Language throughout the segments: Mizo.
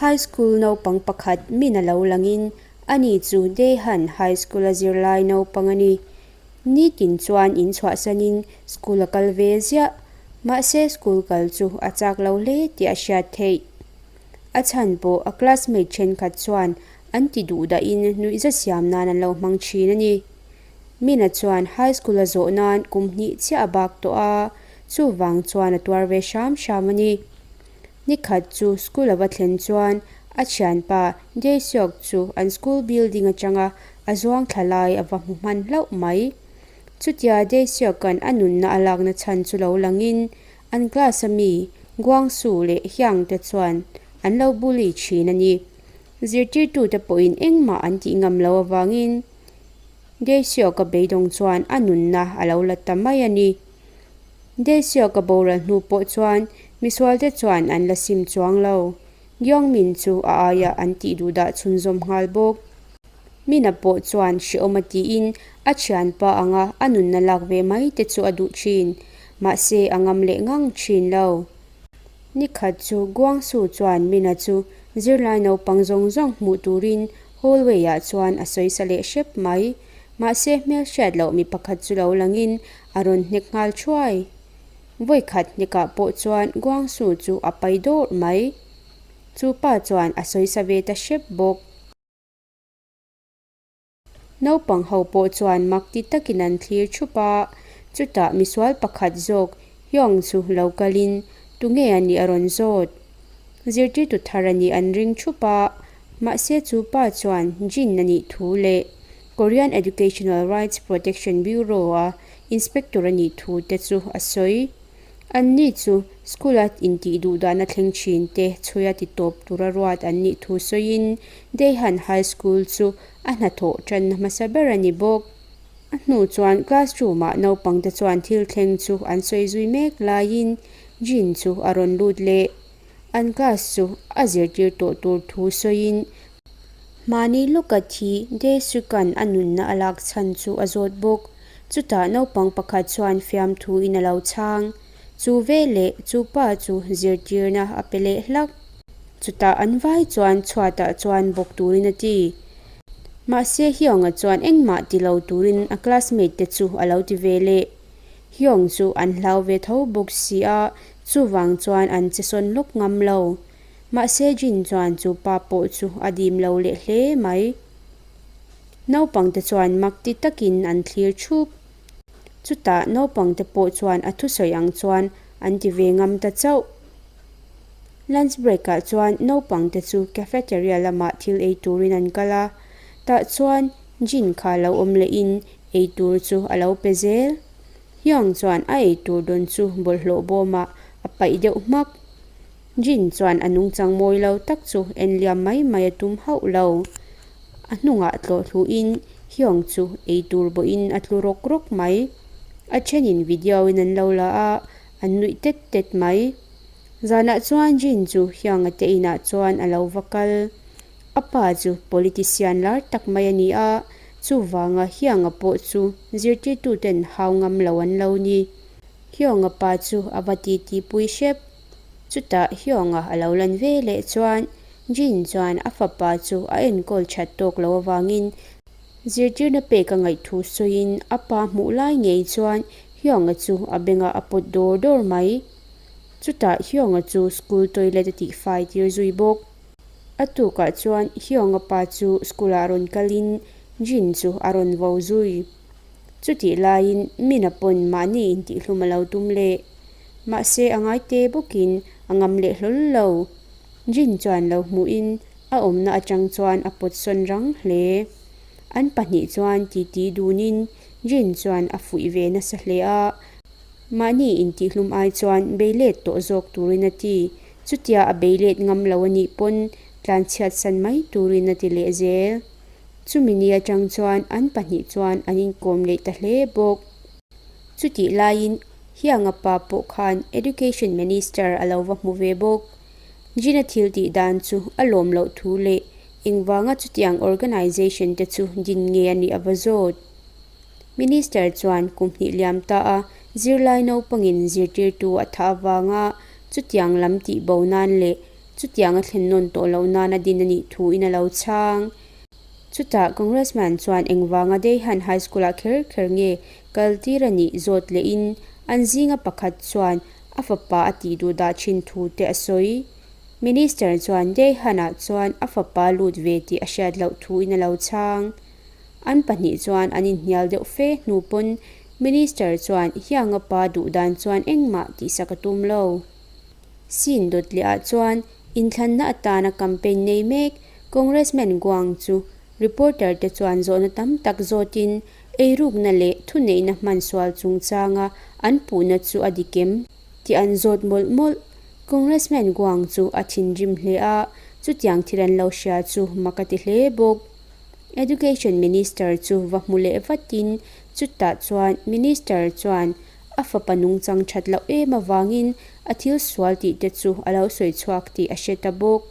High School naupang pakhat min a lo langin ani chu Daehan High School-a zirlai naupang a ni. Nitin chuan in chhuahsanin school a kal ve ziah. Mahse school kal chu a chak lo hle tih a hriat theih. A chhan pawh a classmate thenkhat chuan an ti duh dahin nuihza siam nan an lo hmang thin a ni. Mina chuan high school a zawh nan kum hnih chiah a bak tawh a, chuvang chuan a tuar ve hram hram a ni. Nikhat chu school a va thlen chuan a thianpa Jaeseok chu an school building atanga a zuang thla lai a va hmu hman hlauh mai. Chutia Jaeseok-a'n a nunna a lakna chhan chu lo langin an class a mi Guangsu leh Hyang te chuan an lo bully thin a ni. Zirtirtute pawhin engmah an tih ngam lo avangin Daeseok-a beidawng chuan a nunna a lo la ta mai a ni. Daeseok-a boral hnu pawh chuan misualte chuan an la sim chuang lo. Gyeongmin chu a aiah an tih duh dah chhunzawm nghal bawk. Mina pawh chuan hrehawm a tiin a thianpa anga a nunna lak ve mai te chu a duh thin. Mahse a ngam leh ngang thin lo. Nikhat chu Guangsu chuan Mina chu zirlai naupang zawng zawng hmuh turin hallway-ah chuan a sawisa leh hrep mai. Mahse hmelhriat loh mi pakhat chu lo langin a rawn hnek nghal thuai. Vawikhat hnekah pawh chuan Guangsu chu a pai dawrh mai. Chu pa chuan a sawisa ve ta hrep bawk. Naupang ho pawh chuan mak ti takin an thlir thup a, chutah misual pakhat zawk Hyung chu lo kalin tunge a nih a rawn zawt. Zirtirtu thar a nih an ring thup a, mahse chu pa chuan Jin a nih thu leh Korean Educational Rights Protection Bureau-a inspector a nih thu te chu a sawi. Anni chu school-a intih duh dahna thleng thin te chhuia ti tawp tura ruat an nih thu sawiin Daehan High School chu a hnathawh tanna hmasa ber a ni bawk. A hnu chuan classroom-ah naupangte chuan thil thleng chu an sawi zui mek laiin Jin chu a rawn lut leh. An class chu a zirtir tawh tur thu sawiin Mahni lawka thi Dae-suk-a'n a nunna a lak chhan chu a zawt bawk. Chutah naupang pakhat chuan fiamthuin a lo chhang. Chu veleh chu pa chu zirtirna a pe leh hlak. Chutah an vai chuan chhuatah chuan bawk turin a ti. Mahse Hyung-a chuan engmah ti lo turin a classmate te chu a lo ti ve leh. Hyung chu an hlau ve tho bawk si a, chuvang chuan an che sawn lawk ngam lo. Mahse Jin chuan chu pa pawh chu a dim lo leh hle mai. Naupangte chuan mak ti takin an thlir thup. Chutah naupangte pawh chuan a thusawi ang chuan an ti ve ngam ta chauh. Lunch break ah chuan naupangte chu cafeteria lamah thil ei turin an kal a, tah chuan Jin kha lo awm lehin ei tur chu a lo pe zel. Hyung chuan a ei tur dawn chu bawlhhlawh bawmah a paih deuh hmak. Jin chuan a nungchang mawi lo tak chu en liam mai mai a tum hauh lo. A hnungah tlawh hluhin Hyung chu ei tur bawhin a tlu rawk rawk mai. A thenin video in an lo la a, an nuih tet tet mai. Zanah chuan Jin chu Hyung a te inah chuan a lo va kal. A pa chu politician lar tak mai a ni a, chuvanga Hyung a pawh chu zirtirtuten hau ngam lo an lo ni. Hyung a pa chu a va titi pui hrep. Chutah Hyung-a a lo lan ve leh chuan Jin chuan a fapa chu a enkawl that tawk lo avangin zirtirna pek a ngaih thu sawiin a pa hmuh lai ngei chuan Hyung-a chu a bengah a pawt dawr dawr mai. Chutah Hyung-a chu school toilet a tihfai tir zui bawk. A tukah chuan Hyung-a pa chu school-ah rawn kalin Jin chu a rawn vo zui. Chutih laiin Mina pawn mahni intihhlum a lo tum leh. Mahse a ngai te bawkin a ngam leh hlawl lo. Jin chuan lo hmuhin a awmna atang chuan a pawt sawn rang hle. An pahnih chuan titi dunin Jin chuan a fuih ve nasa hle a. Mahni intihhlum ai chuan bei let tawh zawk turin a ti. Chutia a bei let ngam lo a nih pawn tlanchhiat san mai turin a ti leh zel. Chumi ni atang chuan an pahnih chuan an inkawm leh ta hle bawk. Chutih laiin Hianga pa pawh khan Education Minister a lo va hmu ve bawk. Gina thil tih dan chu a lawm loh thu leh engvanga chutiang organisation te chu din nge a nih a va zawt. Minister chuan kum hnih liam ta a zirlai naupangin zirtirtu a thah avanga chutiang lam tih bo nan leh. Chutiang a thlen nawn tawh loh nana din a nih thuin a lo chhang. Chutah Congressman chuan engvanga Daehan High School-ah kher kher nge kal tir a nih zawt lehin an zinga pakhat chuan a fapa a tih duh dah thin thu te a sawi. Minister chuan Daehan-ah chuan a fapa lut ve tih a hriat loh thuin a lo chhang. An pahnih chuan an inhnial deuh fe hnu pawn Minister chuan Hianga pa duh dan chuan engmah tihsak a tum lo. Sin dawt leh ah chuan inthlanna atana campaign nei mek Congressman Guang chu reporter te chuan zawhna tam tak zawtin eirukna leh thuneihna hman sual chungchanga an puhna chu a dik em tih an zawt mawlh mawlh. Congressman Guang chu a thinrim hle a, chutiang thil an lo hria chu mak a ti hle bawk. Education Minister chu va hmu leh vatin chutah chuan Minister chuan A fapa nungchang that loh em avangin a thil sual tih te chu a lo sawi chhuak tih a hre ta bawk.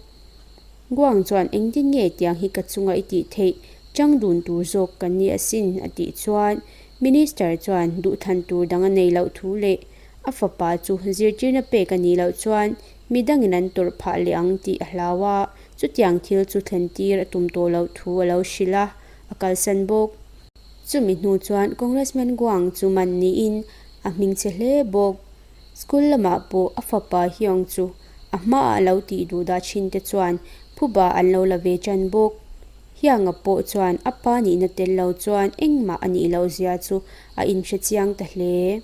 Guang chuan engtin nge tiang hi ka chunga i tih theih chang dun tur zawk kan ni asin a tih chuan Minister chuan duhthan tur dang a nei loh thu leh a fapa chu zirtirna pek a nih loh chuan midangin an tawrh phah leh ang tih a hlau a, chutiang thil chu thlen tir a tum tawh loh thu a lo hrilh a, a kalsan bawk. Chumi hnu chuan Congressman Guang chu man niin a hmingchhe hle bawk. School lamah pawh a fapa Hyung chu a hmaah a lo tih duh dah thin te chuan phuba an lo la ve tan bawk. Hyung-a pawh chuan a pa nihna tel lo chuan engmah a nih loh zia chu a inhre chiang ta hle.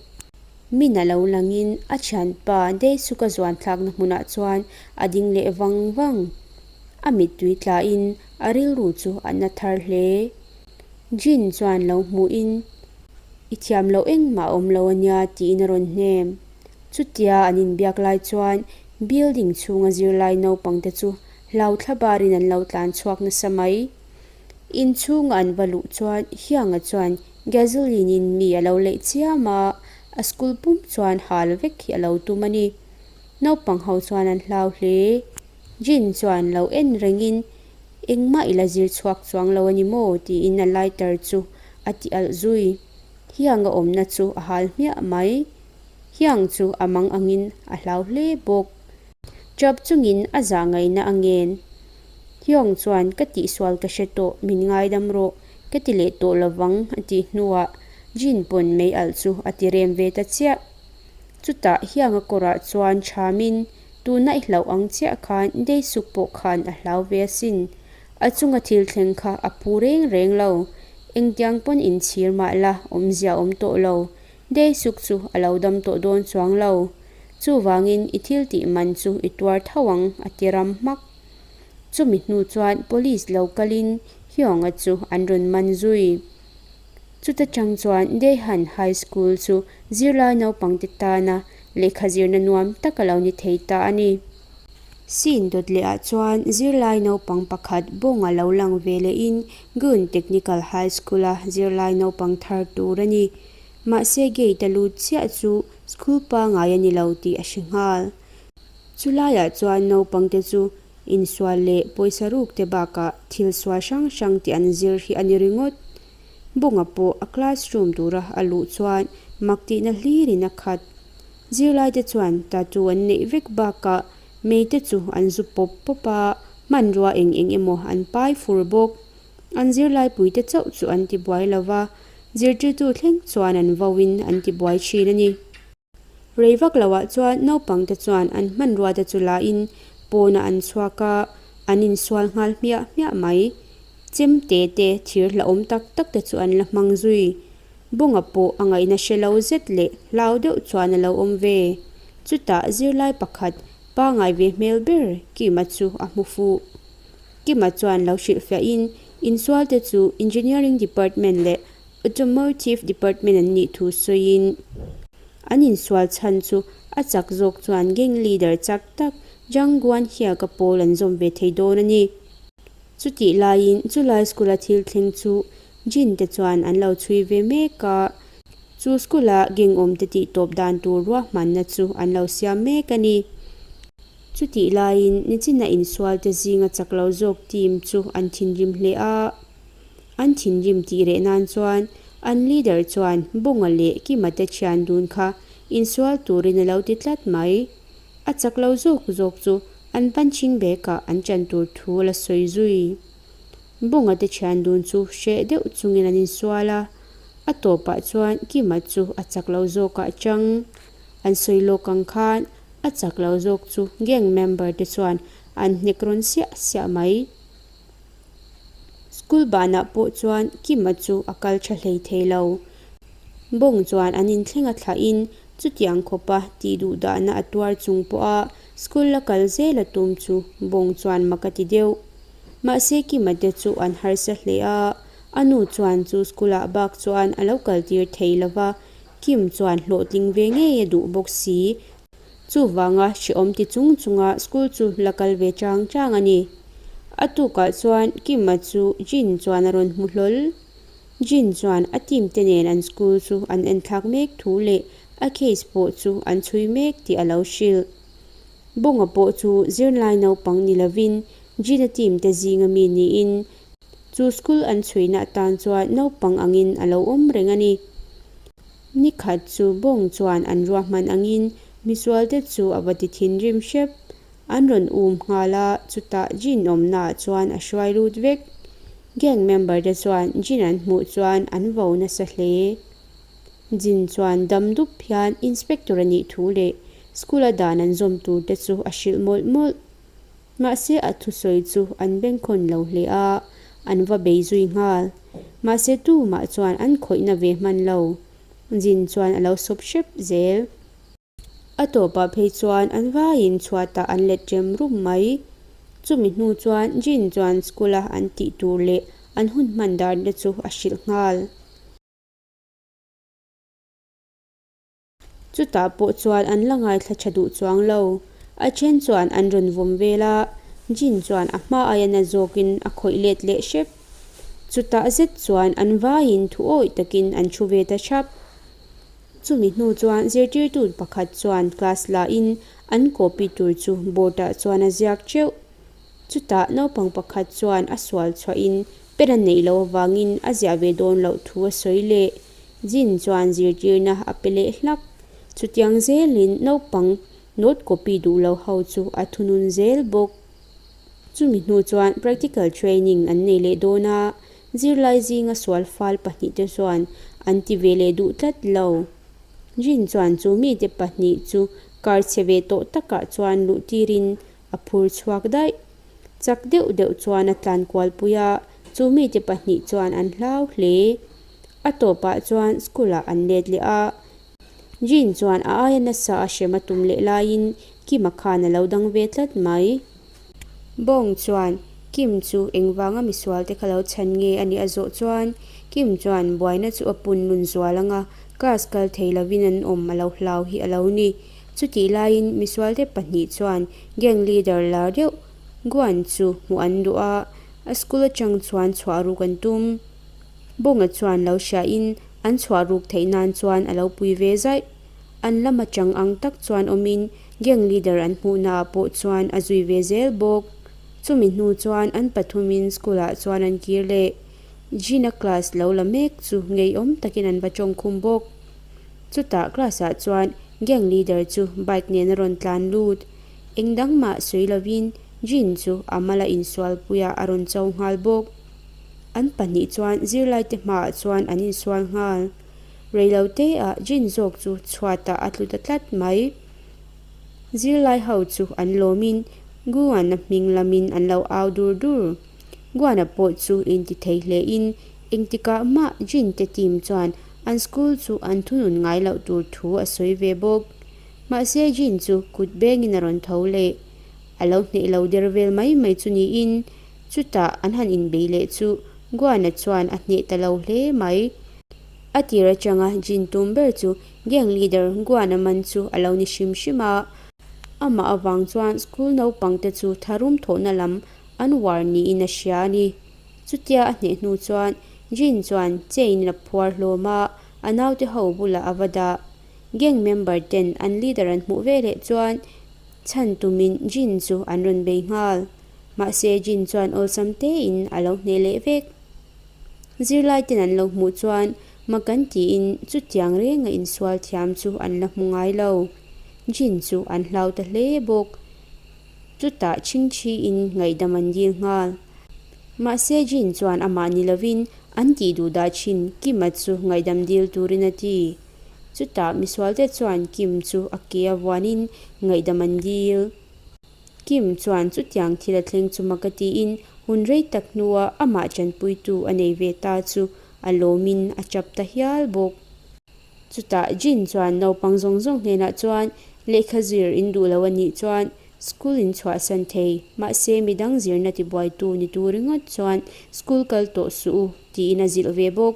Min a lo langin a thianpa Dae-suk-a zuan thlakna hmunah chuan a ding leh vang vang. A mittui tlain a rilru chu a na thar hle. Jin chuan lo hmuhin, I thiam loh engmah a awm lo a nia tiin a rawn hnem. Chutia an inbiak lai chuan building chhunga zirlai naupangte chu hlau thla barin an lo tlan chhuak nasa mai. In chhunga an va luh chuan Hianga chuan gasoline-in mi a lo leih chiam a, a school pum chuan hal vek hi a lo tum a ni. Naupang ho chuan an hlau hle. Jin chuan lo en rengin Engmah i la zir chhuak chuang lo a ni maw? tiin a lighter chu a ti alh zui. Hiang a awmna chu a hal hmiah mai. Hiang chu a mang angin a hlau hle bawk. Chap chungin a zah ngaihna a ngen. Hiong chuan ka tihsual ka hre tawh, min ngaidam rawh, ka ti leh tawh lovang a tih hnuah Jin pawn mei alh chu a ti rem ve ta chiah. Chutah Hianga kawrah chuan thamin Tuna i hlauh ang chiah khan Daisuk pawh khan a hlau ve asin. A chunga thil thleng kha a phu reng reng lo. Engtiang pawn inchhir mah la awmzia awm tawh lo. Daisuk chu a lo dam tawh dawn chuang lo. Chuvangin i thil tih man chu i tuar tho ang a ti ram hmak. Chumi hnu chuan police lo kalin Hyung-a chu an rawn man zui. Chuta chang chuan Daehan High School chu zirlai naupangte tana lehkha zirna nuam tak a lo ni thei ta a ni. Scene dawt lehah chuan zirlai naupang pakhat bawng a lo lang ve lehin Gun Technical High School-a zirlai naupang thar tur a ni. Mahse gate a lut chiah chu school pangai a ni lo tih a hre nghal. Chulaiah chuan naupangte chu Insual leh pawisa ruk te bakah thil sual hrang hrang tih an zir hi a ni ringawt. Bunga pawh a classroom tura a luh chuan mak tihna hlirin a khat. Zirlaite chuan tattoo an neih vek bakah mei te chu an zu pawp pawp a, hmanrua eng eng emaw an pai fur bawk. An zirlaipuite chauh chu an tibuai lova, zirtirtu thleng chuan an vauin an tibuai thin a ni. Rei vak loah chuan naupangte chuan an hmanruate chu lain pawnah an chhuak a, an insual nghal hmiah hmiah mai. Chemte te thir hlauhawm tak tak te chu an la hmang zui. Bunga pawh a ngaihna hre lo zet leh hlau deuh chuan a lo awm ve. Chutah zirlai pakhat pangai ve hmel ber Kima chu a hmu fuh. Kima chuan lo hrilhfiahin insualte chu Engineering Department leh Automotive Department an nih thu sawiin an insual chhan chu a chak zawk chuan gang leader chak tak Jang Guan Hiak-a pawl an zawm ve thei dawn a ni. Chutih laiin chulai school-a thil thleng chu Jin te chuan an lo chhui ve mek a, chu school-a gang awmte tih tawp dan tur ruahmanna chu an lo siam mek a ni. Chutih laiin nichina insualte zinga chak lo zawk team chu an thinrim hle a. An thinrim tih reh nan chuan an leader chuan Bunga leh Kima te thian dun kha insual turin a lo ti tlat mai. A chak lo zawk zawk chu An punching bag-ah an chan tur thu a la sawi zui. Bunga te thian dun chu hreh deuh chungin an insual a, a tawpah chuan Kima chu a chak lo zawkah chang. An sawi lawk ang khan a chak lo zawk chu gang member te chuan an hnek rawn siah siah mai. School banah pawh chuan Kima chu a kal tha hlei thei lo. Bawng chuan an inthleng a thlahin chutiang khawpa tih duh dahna a tuar chung pawha school la kal zel a tum chu Bawng chuan mak a ti deuh. Mahse Kima te chu an harsa hle a, a nu chuan chu school ah bak chuan a lo kal tir thei lova, Kim chuan hlawhtling ve ngei a duh bawk si. Chuvanga hrehawm ti chung chunga school chu la kal ve chang chang a ni. A tukah chuan Kima chu Jin chuan a rawn hmu hlawl. Jin chuan a team te nen an school chu an enthlak mek thu leh a case pawh chu an chhui mek tih a lo hrilh. Bunga pawh chu zirlai naupang ni lovin Jin-a team te zinga mi niin chu school an chhuina atan chuan naupang angin a lo awm reng a ni. Ni khat chu Bawng chuan an ruahman angin misualte chu a va ti thinrim hrep. An rawn um nghal a, chutah Jin awmnaah chuan a hruai lut vek. Gang member te chuan Jin an hmuh chuan an vo nasa hle. Jin chuan dam dup hian inspector a nih thu leh school a dan an zawm tur te chu a hrilh mawlh mawlh. Mahse a thusawi chu an bengkhawn lo hle a, an va bei zui nghal. Mahse tumah chuan an khawihna ve hman lo. Jin chuan a lo sawp hrep zel. A tawpah phei chuan an vaiin chhuatah an let rem rum mai. Chumi hnu chuan Jin chuan school-a an tih tur leh an hun hman darna chu a hrilh nghal. Chutah pawh chuan an la ngaithla tha duh chuang lo. A then chuan an rawn vawm vel a, Jin chuan a hma aia na zawkin a khawih let leh hrep. Chutah zet chuan an vaiin thu awih takin an thu ve ta thap. Chumi hnu chuan zirtirtu pakhat chuan class lahin an copy tur chu board ah chuan a ziak teuh. Chutah naupang pakhat chuan a sual chhuahin pen a neih loh avangin a ziah ve dawn loh thu a sawi leh. Jin chuan zirtirna a pe leh hlak. Chutiang zelin naupang note copy duh lo ho chu a thunun zel bawk. Chumi hnu chuan practical training an nei leh dawn a, zirlai zinga sual fal pahnihte chuan an ti ve leh duh tlat lo. Jin chuan chu mite pahnih chu kar chhe ve tawh takah chuan luh tirin a phur chhuak daih. Chak deuh deuh chuan a tlan kual pui a, chu mite pahnih chuan an hlau hle. A tawpah chuan school ah an let leh a. Jean chuan a aia nasa a hrem a tum leh laiin Kima khan a lo dang ve tlat mai. Bawng chuan Kim chu engvanga misual te kha lo chhan nge a nih a zawh chuan Kim chuan buaina chu a pun lun zual anga class kal thei lovin an awm a lo hlau hi a lo ni. Chutih laiin misualte pahnih chuan gang leader lar deuh Guan chu hmuh an duh a, a school atang chuan chhuah ruk an tum. Bunga chuan lo hriain an chhuah ruk theih nan chuan a lo pui ve zaih. An lam atang ang tak chuan awmin gang leader an hmuhnaah pawh chuan a zui ve zel bawk. Chumi hnu chuan an pathumin school ah chuan an kir leh. Gina class lo la mek chu ngeiawm takin an va tawngkhum bawk. Chutah class ah chuan gang leader chu bike nen a rawn tlan lut. Eng dang mah sawi lovin Jean chu a mala insualpuiah a rawn cho nghal bawk. An pahnih chuan zirlaite hmaah chuan an insual nghal. Reilote ah Jean zawk chu chhuatah a tlu ta tlat mai. Zirlai ho chu an lawmin Guan-a hming lamin an lo au dur dur. Guan-a pawh chu inti thei hlein engtikah mah Jean te team chuan an school chu an thunun ngai loh tur thu a sawi ve bawk. Mahse Jean chu kut bengin a rawn tho leh. A lo hneh lo der vel mai mai chu niin chutah an han inbei leh chu Guan-a chuan a hneh ta lo hle mai. A tir atanga Jean tum ber chu gang leader Guan-a man chu a lo ni hrim hrim a. Amah avang chuan school naupangte chu tharum thawhna lam an uar niin a hria a ni. Chutia a hneh hnu chuan Jean chuan chain a phuar hlawm a, a naute ho bulah a va dah. Gang member ten an leader an hmuh ve leh chuan chhan tumin Jean chu an rawn bei nghal. Mahse Jean chuan awlsam tein a lo hneh leh vek. Zirlai ten an lo hmuh chuan mak an tiin chutiang renga insual thiam chu an la hmu ngai lo. Jean chu an hlau ta hle bawk. Chutah chhingchhiin ngaihdam an dil nghal. Mahse Jin chuan amah ni lovin an tih duh dah thin Kim-a chu ngaihdam dil turin a ti. Chutah misualte chuan Kim chu a ke a vuanin ngaihdam an dil. Kim chuan chutiang thil a thleng chu mak a tiin hun rei tak hnua amah tanpuitu a nei ve ta chu a lawmin a tap ta hial bawk. Chutah Jin chuan naupang zawng zawng hnenah chuan lehkha zir in duh lo a nih chuan school in chhuahsan thei, mahse midang zirna tibuaitu ni tur ringawt chuan school kal tawh suh u tiin a zilh ve bawk.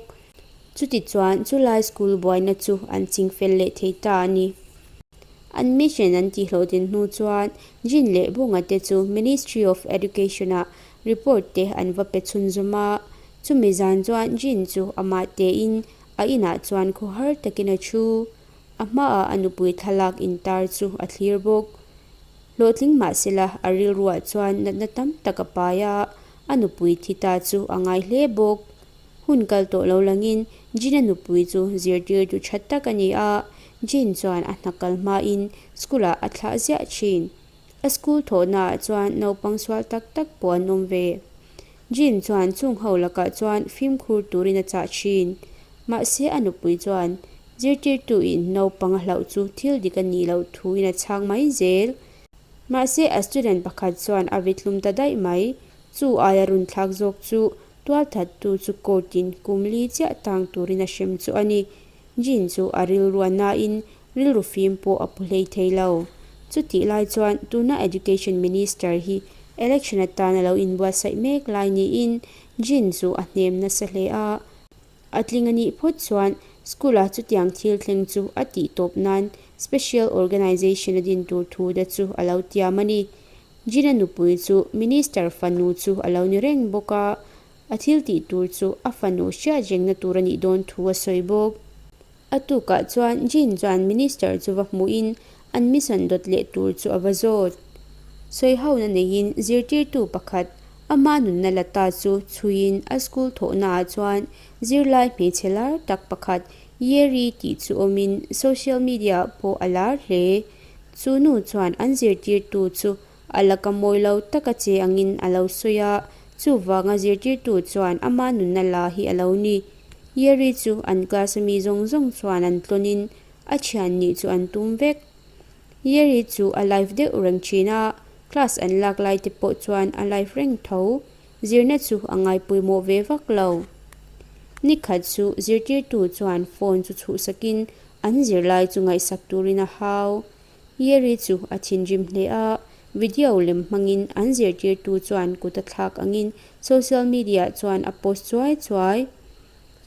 Chutichuan chulai school buaina chu an chingfel leh thei ta a ni. An mission an tihhlawhtin hnu chuan Jin leh Bunga te chu Ministry of Education-ah report te an va pe chhunzawm a. Chumi zan chuan Jin chu amah tein a inah chuan khawhar takin a thu. A hmaah a nupui thlalak intar chu a thlir bawk. Hlawhtling mahsela a rilruah chuan natna tam tak a pai a, a nupui thi ta chu a ngai hle bawk. Hun kal tawh lo langin Jin-a nupui chu zirtirtu tha tak a ni a, Jin chuan a hna kal hmain school-ah a thlah ziah thin. A school thawhnaah chuan naupang sual tak tak pawh an awm ve. Jin chuan chung ho lakah chuan fimkhur turin a chah thin. Mahse a nupui chuan zirtirtuin naupang a hlauh chu thil dik a nih loh thuin a chhang mai zel. Mahse a student pakhat chuan a vithlum ta daih mai. Chu aia runthlak zawk chu Tualthattu chu court-in kum li chiah tang turin a hrem chu a ni. Jin chu a rilru a nain rilru fim pawh a pu hlei thei lo. Chutih lai chuan tuna Education Minister hi election atan a lo inbuatsaih mek lai niin Jin chu a hnem nasa hle a. A tling a nih phawt chuan school-a chutiang thil thleng chu a tih tawp nan special organisation a din tur thu te chu a lo tiam a ni. Gina nupui chu minister fanu chu a lo ni reng bawk a, a thil tih tur chu a fanu hriat rengna tur a nih dawn thu a sawi bawk. A tukah chuan Jean chuan minister chu va hmuhin an mission dawt leh tur chu a va zawt. Sawi hona neiin zirtirtu pakhat ama nunna la ta chu chhuiin a school thawhnaah chuan zirlai hmeichhe lar tak pakhat Yeri tih chu awmin social media ah pawh a lar hle. Chu nu chuan an zirtirtu chu a laka mawi lo taka che angin a lo sawi a, chuvanga zirtirtu chuan ama nunna la hi a lo ni. Yeri chu an class ami zawng zawng chuan an tlawnin a thian nih chu an tum vek. Yeri chu a live deuh reng thin a, class an lak lai te pawh chuan a live reng tho. Zirna chu a ngaipawimawh ve vak lo. Nikhat chu zirtirtu chuan phone chu chhuhsakin an zirlai chu ngaihsak turin a hau. Yeri chu a thinrim hle a, video lem hmangin an zirtirtu chuan kut a thlak angin social media chuan a post chuai chuai.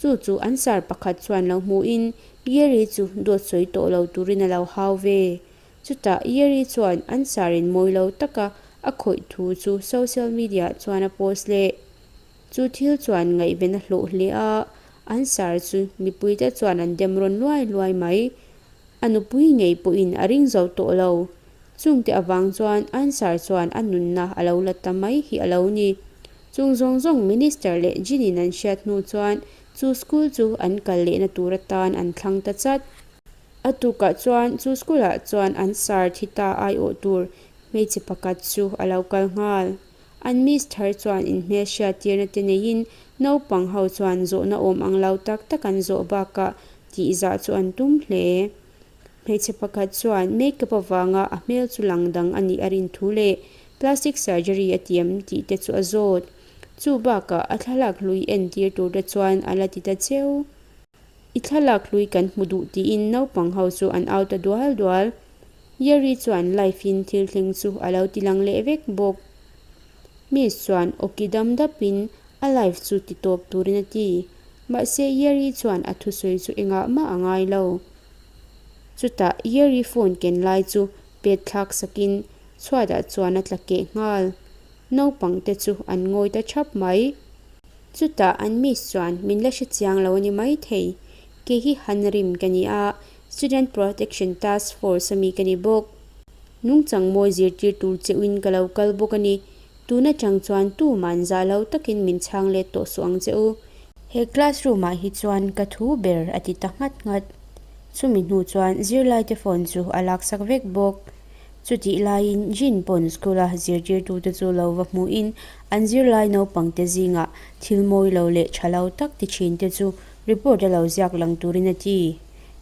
Chu chu an sar pakhat chuan lo hmuhin Yeri chu dawt sawi tawh lo turin a lo hau ve. Chutah Yeri chuan an sarin mawi lo taka a khawih thu chu social media chuan a post leh. Chu thil chuan ngaihven a hlawh hle a, an sar chu mipuite chuan an dem rawn luai luai mai. A nupui ngei pawhin a ring zo tawh lo. Chungte avang chuan an sar chuan a nunna a lo la ta mai hi a lo ni. Chung zawng zawng Minister leh Jin-in an hriat hnu chuan chu school chu an kal lehna tur atan an thlang ta chat. A tukah chuan chu school-ah chuan an sar thi ta aiawh tur hmeichhe pakhat chu a lo kal nghal. An miss thar chuan inhmelhriat tirna te neiin naupang ho chuan zawhna awm ang lo tak tak an zawh bakah tihzah chu an tum hle. Hmeichhe pakhat chuan makeup avanga a hmel chu lang dang a nih a rin thu leh plastic surgery a tiam tih te chu a zawt. Chu bakah a thlalak hlui entir tur te chuan a la ti ta cheu. I thlalak hlui kan hmu duh tiin naupang ho chu an au ta dual dual. Yeri chuan live in thil thleng chu a lo ti lang leh vek bawk. Miss chuan awki dam dapin a live chu ti tawp turin a ti. Mahse Yeri chuan a thusawi chu engah mah a ngai lo. Chutah Yeri phone ken lai chu pet thlak sakin chhuatah chuan a tla keh nghal. Naupang te chu an ngawi ta thap mai. Chutah an miss chuan min la hre chiang lo a ni maithei. Kei hi Han Rim ka ni a, Student Protection Task Force ami ka ni bawk. Nungchang mawi zirtir tur cheuhin ka lo kal bawk a ni. Tun atang chuan tuman zah lo takin min chhang let tawh suh ang che u. He classroom ah hi chuan ka thu ber a ti ta nghat nghat. Chumi hnu chuan zirlaite phone chu a laksak vek bawk. Chutih laiin Jin pawn school-a zirtirtute chu lo va hmuhin an zirlai naupangte zingah thil mawi lo leh tha lo tak ti thinte chu report a lo ziak lang turin a ti.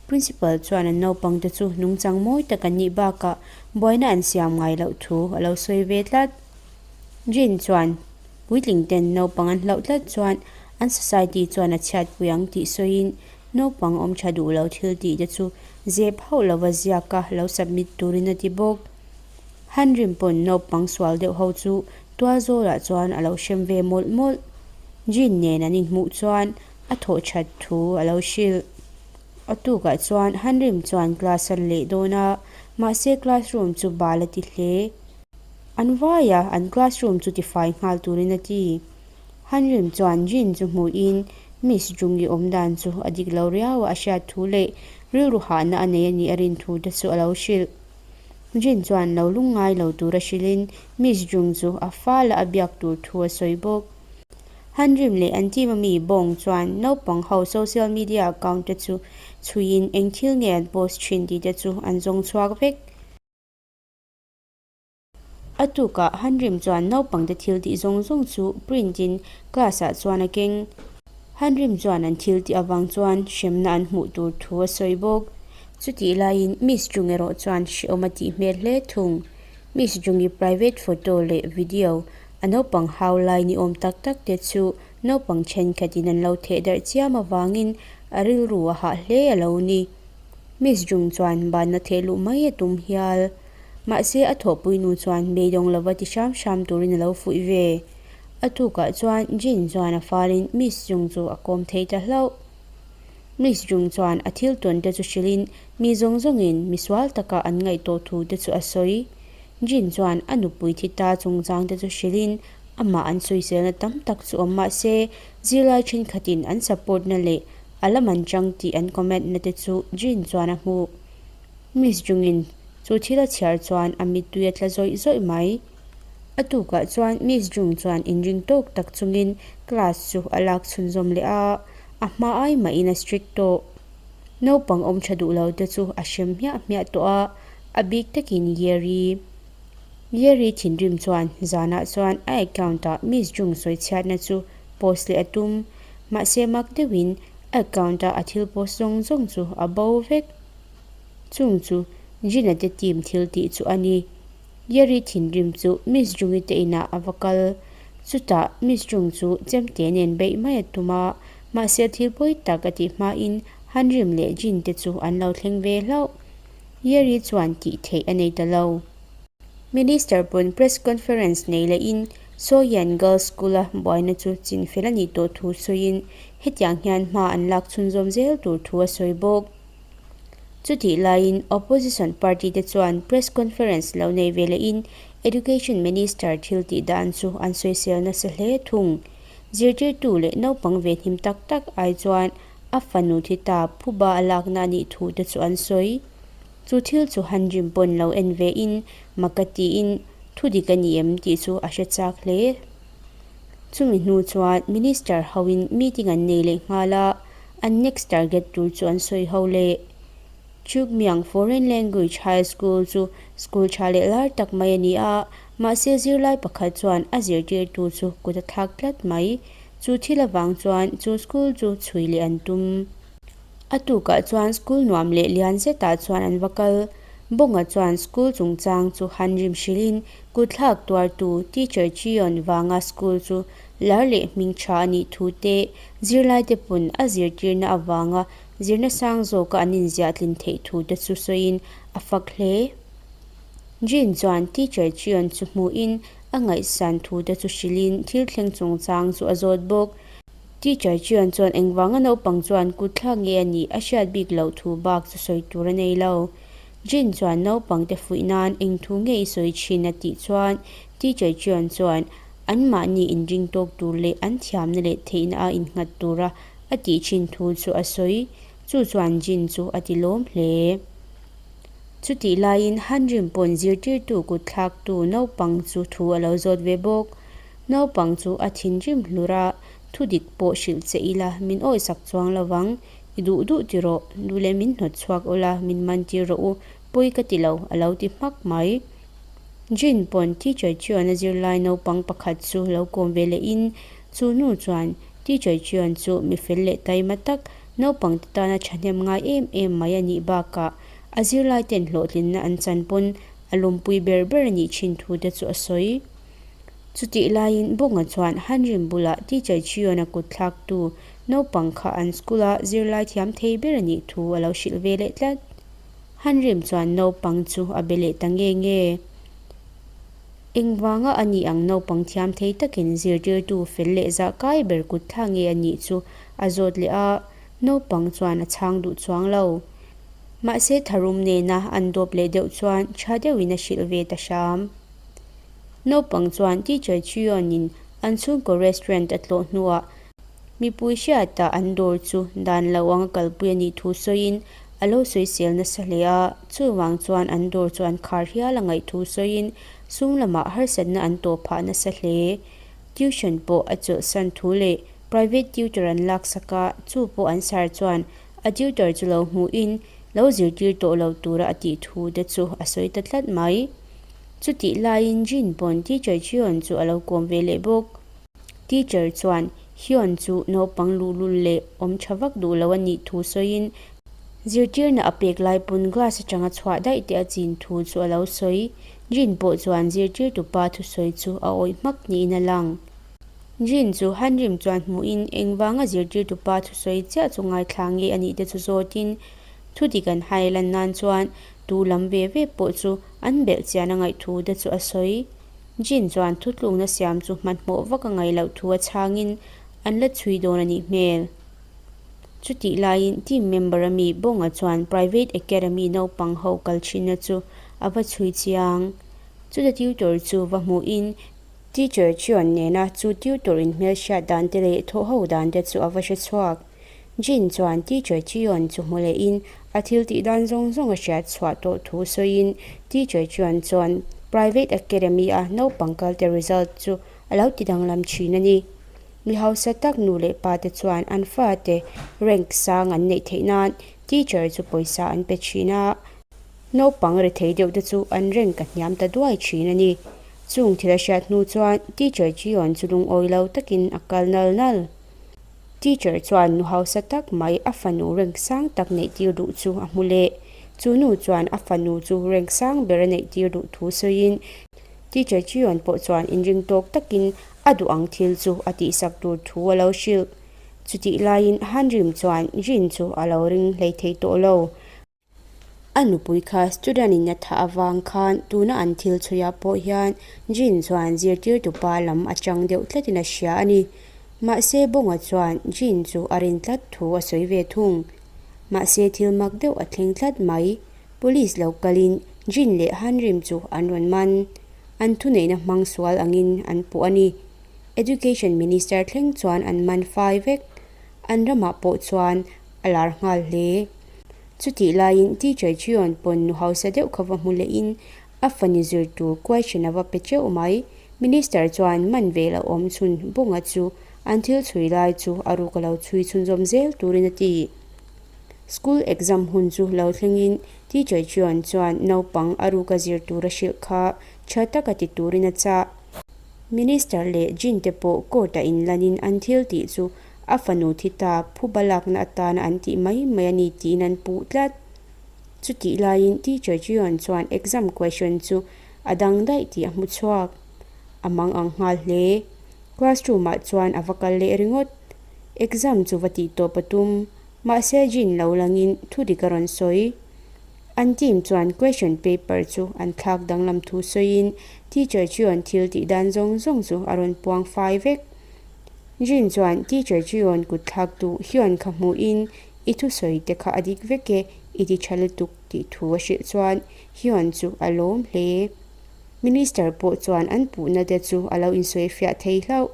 Principal chuan an naupangte chu nungchang mawi tak an nih bakah buaina an siam ngai loh thu a lo sawi ve tlat. Jin chuan puitling ten naupang an hlauh tlat chuan an society chuan a chhiatpui ang tih sawiin naupang awm tha duh lo thil tih te chu zep hauh lova ziaka lo submit turin a ti bawk. Han rim pawn naupang sual deuh ho chu tual zawlah chuan a lo hrem ve mawlh mawlh. Jin nen an inhmuh chuan a thawh that thu a lo hrilh. A tukah chuan Han rim chuan class a leh dawn a, mahse classroom chu bal a ti hle. An vai a, an classroom chu tifai nghal turin a ti. Han rim chuan Jin chu hmuhin Miss Jungi awm dan chu a dik lo riau a, a hriat thu leh rilru hahna a nei a nih a rin thu te chu a lo hrilh. Jin chuan lo lungngai lo tura hrilhin Miss Jung chu a fala a biak tur thu a sawi bawk. Han rim leh an team ami Bong chuan naupang ho social media account te chu chhuiin eng thil nge an post thin tih te chu an zawng chhuak vek. A tukah Han Rim chuan naupangte thil tih zawng zawng chu print in class ah chuan a keng. Han Rim chuan an thil tih avang chuan hremna an hmuh tur thu a sawi bawk. Chutih laiin Miss Jung erawh chuan hrehawm a tih hmel hle thung. Miss Jungi private photo leh video a naupang hau lai ni awm tak tak te chu naupang thenkhatin an lo theh darh chiam avangin a rilru a hah hle a lo ni. Miss Jung chuan banna theh luh mai a tum hial. Mahse a thawhpui nu chuan beidawng lova ti hram hram turin a lo fuih ve. A tukah chuan Jin chuan a falin Miss Jung chu a kawm thei ta hlauh. Miss Jung chuan a thil tawn te chu hrilhin mi zawng zawngin misual taka an ngaih tawh thu te chu a sawi. Jin chuan a nupui thi ta chungchang te chu hrilhin amah an sawiselna tam tak chu awm mahse zirlai thenkhatin an support na leh a la man chang tih an comment na te chu Jin chuan a hmuh. Miss Jungin chu thil a chhiar chuan a mittui a tla zawih zawih mai. A tukah chuan Miss Jung chuan inring tawk tak chungin class chu a lak chhunzawm leh a, a hma ai mahin a strict tawh. Naupang awm tha duh lo te chu a hrem hmiah hmiah tawh a, a bik takin Yeri. Yeri thinrim chuan zanah chuan a account ah Miss Jung sawi chhiatna chu post leh a tum. Mahse mak deuhin a account a a thil post zawng zawng chu a bo vek. Chung chu Gina te team thil tih chu a ni. Yeri thinrim chu Miss Jungi te inah a va kal. Chutah Miss Jung chu chemte nen beih mai a tum a, mahse thil pawi tak a tih hmain Hanrim leh Jin te chu an lo thleng ve hlauh. Yeri chuan tih theih a nei ta lo. Minister pawn press conference nei lehin Soyan Girls School-a buaina chu chinfel a nih tawh thu sawiin hetiang hian hma an lak chhunzawm zel tur thu a sawi bawk. Chutih laiin opposition party te chuan press conference lo nei ve lehin Education Minister thil tih dan chu an sawisel nasa hle thung. Zirtirtu leh naupang ve hnim tak tak ai chuan a fanu thi ta phuba a lakna a nih thu te chu an sawi. Chu thil chu han rim pawn lo en ve in mak a tiin thu dik a ni em tih chu a hre chak hle. Chumi hnu chuan Minister hoin meeting an nei leh nghal a. An next target tur chu an sawi ho leh. Chukmiang Foreign Language High School chu school tha leh lar tak mai a ni a, mahse zirlai pakhat chuan a zirtirtu chu kut a thlak tlat mai. Chu thil avang chuan chu school chu chhui leh an tum. A tukah chuan school nuam leh lian zetah chuan an va kal. Bawnga chuan school chungchang chu han rim hrilhin kut thlak tuartu teacher Chion vanga school chu Lar leh hming tha a nih thu te, zirlaite pawn a zirtirna avanga zirna sang zawka an inziah tlin theih thu te chu sawiin a fak hle. Jean chuan teacher Chion chu hmuhin a ngaihsan thu te chu hrilhin thil thleng chungchang chu a zawt bawk. Teacher Chion chuan engvanga naupang chuan kut thlak nge a nih a hriat bik loh thu bak chu sawi tur a nei lo. Jean chuan naupangte fuih nan eng thu nge i sawi thin a tih chuan teacher Chion chuan Anmahni inring tawk tur leh an thiamna leh theihna a innghat tura a tih thin thu chu a sawi. Chu chuan Jin chu a ti lawm hle. Chutih laiin Hanrim pawn zirtirtu kut thlaktu naupang chu thu a lo zawt ve bawk. Naupang chu a thinrim hlur a, Thu dik pawh hrilh che ila min awisak chuang lo vang. I duh duh ti rawh, duh leh min hnawt chhuak ula min man tir rawh u, pawi ka ti lo, a lo ti hmak mai. Jin pawn Teacher Cheon a zirlai naupang pakhat chu lo kawm ve lehin chu nu chuan Teacher Cheon chu mi fel leh taima tak, naupang te tana thahnem ngai em em mai a nih bakah a zirlai ten hlawhtlinna an chan pawn a lawmpui ber ber a nih thin thu te chu a sawi. Chutih laiin Bonga chuan Hanrim bulah Teacher Cheon a kut thlaktu naupang kha an school a zirlai thiam thei ber a nih thu a lo hrilh ve leh tlat. Hanrim chuan naupang chu a be leh ta nge nge. Engvanga a nih ang naupang thiam thei takin zirtirtu fel leh zah kai ber kut thla nge a nih chu a zawt leh a, naupang chuan a chhang duh chuang lo. Mahse tharum nena an dawp leh deuh chuan tha deuhin a hrilh ve ta hram. Naupang chuan Teacher Chiyawnin an chhungkaw restaurant a tlawh hnuah Mipui hriatah an dawr chu dan lo anga kalpui a nih thu sawiin a lo sawisel nasa hle a, chuvang chuan an dawr chu an khar hial a ngaih thu sawiin sum lamah harsatna an tawh phah nasa hle. Tuition pawh a chawlhsan thu leh private tutor an laksak a, chu pawh an sar chuan a tutor chu lo hmuhin lo zirtir tawh lo tura a tih thu te chu a sawi ta tlat mai. Chutih laiin Jin pawn teacher Cheon chu a lo kawm ve leh bawk. Teacher chuan Hyun chu naupang luhlul leh awm tha vak duh lo a nih thu sawiin zirtirna a pek lai pawn glass atanga chhuah daih te a chin thu chu a lo sawi. Jin pawh chuan zirtirtu pa thusawi chu a awih hmak niin a lang. Jin chu Hanrim chuan hmuhin engvanga zirtirtu pa thusawi chiah chu ngaithla nge a nih te chu zawtin thu dik an hai lan nan chuan tu lam ve ve pawh chu an belh chian a ngaih thu te chu a sawi. Jin chuan thutlukna siam chu hmanhmawh vak a ngaih loh thu a chhangin an la chhui dawn a nih hmel. Chutih laiin team member a mi Bonga chuan private academy naupang ho kal thinna chu a va chhui chiang. Chuta tutor chu va hmuhin teacher Cheon nena chu tutor in hmelhriat dan te leh thawh ho dan te chu a va hre chhuak. Jin chuan teacher Cheon chu hmu lehin a thil tih dan zawng zawng a hriat chhuah tawh thu sawiin teacher Cheon chuan private academy a naupang kalte result chu a lo ti danglam thin a ni. Mi hausa tak nu leh pa te chuan an fate rank sang an neih theih nan teacher chu pawisa an pe thin a, naupang rethei deuh te chu an rank a hniam ta duai thin a ni. Chung thil a hriat hnu chuan teacher Cheon chu lungawi lo takin a kal nal nal. Teacher chuan nu hausa tak mai a fanu rank sang tak neih tir duh chu a hmu leh. Chu nu chuan a fanu chu rank sang ber a neih tir duh thu sawiin Teacher Chion pawh chuan inring tawk takin a duh ang thil chu a tihsak tur thu a lo hrilh. Chutih laiin Hanrim chuan Jin chu a lo ring hlei thei tawh lo. A nupui kha student in a thah avang khan tuna an thil chhuiah pawh hian Jin chuan zirtirtu pa lam atang deuh tlatin a hria a ni. Mahse Bonga chuan Jin chu a rin tlat thu a sawi ve thung. Mahse thil mak deuh a thleng tlat mai. Police lo kalin Jin leh Hanrim chu an rawn man. An thuneihna hmang sual angin an puh a ni. Education Minister thleng chuan an man fai vek. An ramah pawh chuan a lar nghal hle. Chutih laiin Teacher Cheon pawn nu hausa deuh kha va hmu lehin a fani zir tur question a va pe teuh mai. Minister chuan man ve loh awm chhun bunga chu an thil chhui lai chu a ruk a lo chhui chhunzawm zel turin a ti. School exam hun chu lo thlengin Teacher Cheon chuan naupang a ruka zir tur a hrilh kha tha taka ti turin a chah. Minister leh Jin te pawh court-a inlanin an thil tih chu A fanu thi ta phuba lakna atana an tih mai mai a ni tiin an puh tlat. Chutih laiin Teacher Jion chuan exam question chu a dang daih tih a hmu chhuak. A mang ang nghal hle. Classroom ah chuan a va kal leh ringawt. Exam chu va tih tawp a tum. Mahse Jin lo langin thu dik a rawn sawi. An team chuan question paper chu an thlak danglam thu sawiin Teacher Jion thil tih dan zawng zawng chu a rawn puang fai vek. Jin chuan Teacher Jion kut thlak duh Hyun kha hmuhin i thusawi te kha a dik vek e, i ti tha lutuk tih thu a hrilh chuan Hyun chu a lawm hle. Minister pawh chuan an puhna te chu a lo insawi fiah thei hlauh.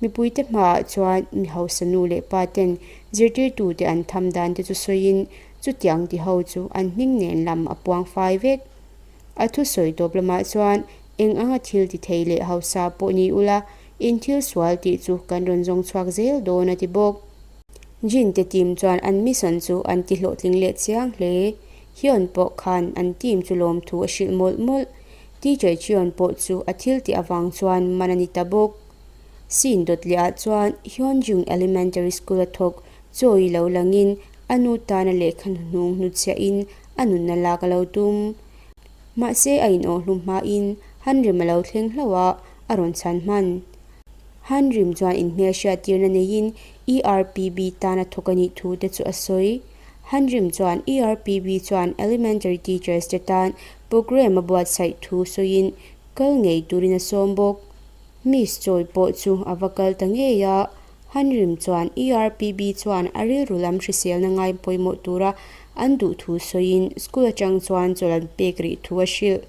Mipuite hmaah chuan mi hausa nu leh pa ten zirtirtute an tham dan te chu sawiin chutiang ti ho chu an hming nen lam a puang fai vek. A thusawi tawp lamah chuan eng anga thil ti thei leh hausa pawh ni ula, In thil sual tih chu kan rawn zawng chhuak zel dawn a ti bawk. Jin te team chuan an mission chu an ti hlawhtling leh chiang hle. Hyun pawh khan an team chu lawmthu a hrilh mawlh mawlh. Teacher Cheon pawh chu a thil tih avang chuan man a ni ta bawk. Scene dawt leh ah chuan Hyunjung Elementary School a thawk Choi lo langin a nu tana lehkha hnuhnung hnutchhiah in a nunna lak a lo tum. Mahse a inawh hlum hmain Hanrim a lo thleng hlauh a, a rawn chhan hman. Hanrim chuan inhmelhriattirna neiin ERPB tana thawk a nih thu te chu a sawi. Hanrim chuan ERPB chuan Elementary Teachers te tan programme a buatsaih thu sawiin kal ngei turin a sawm bawk. Miss Choi pawh chu a va kal ta ngei a, Hanrim chuan ERPB chuan a rilru lam hriselna ngai pawimawh tura an duh thu sawiin school atang chuan chawlh an pek rih thu a hrilh.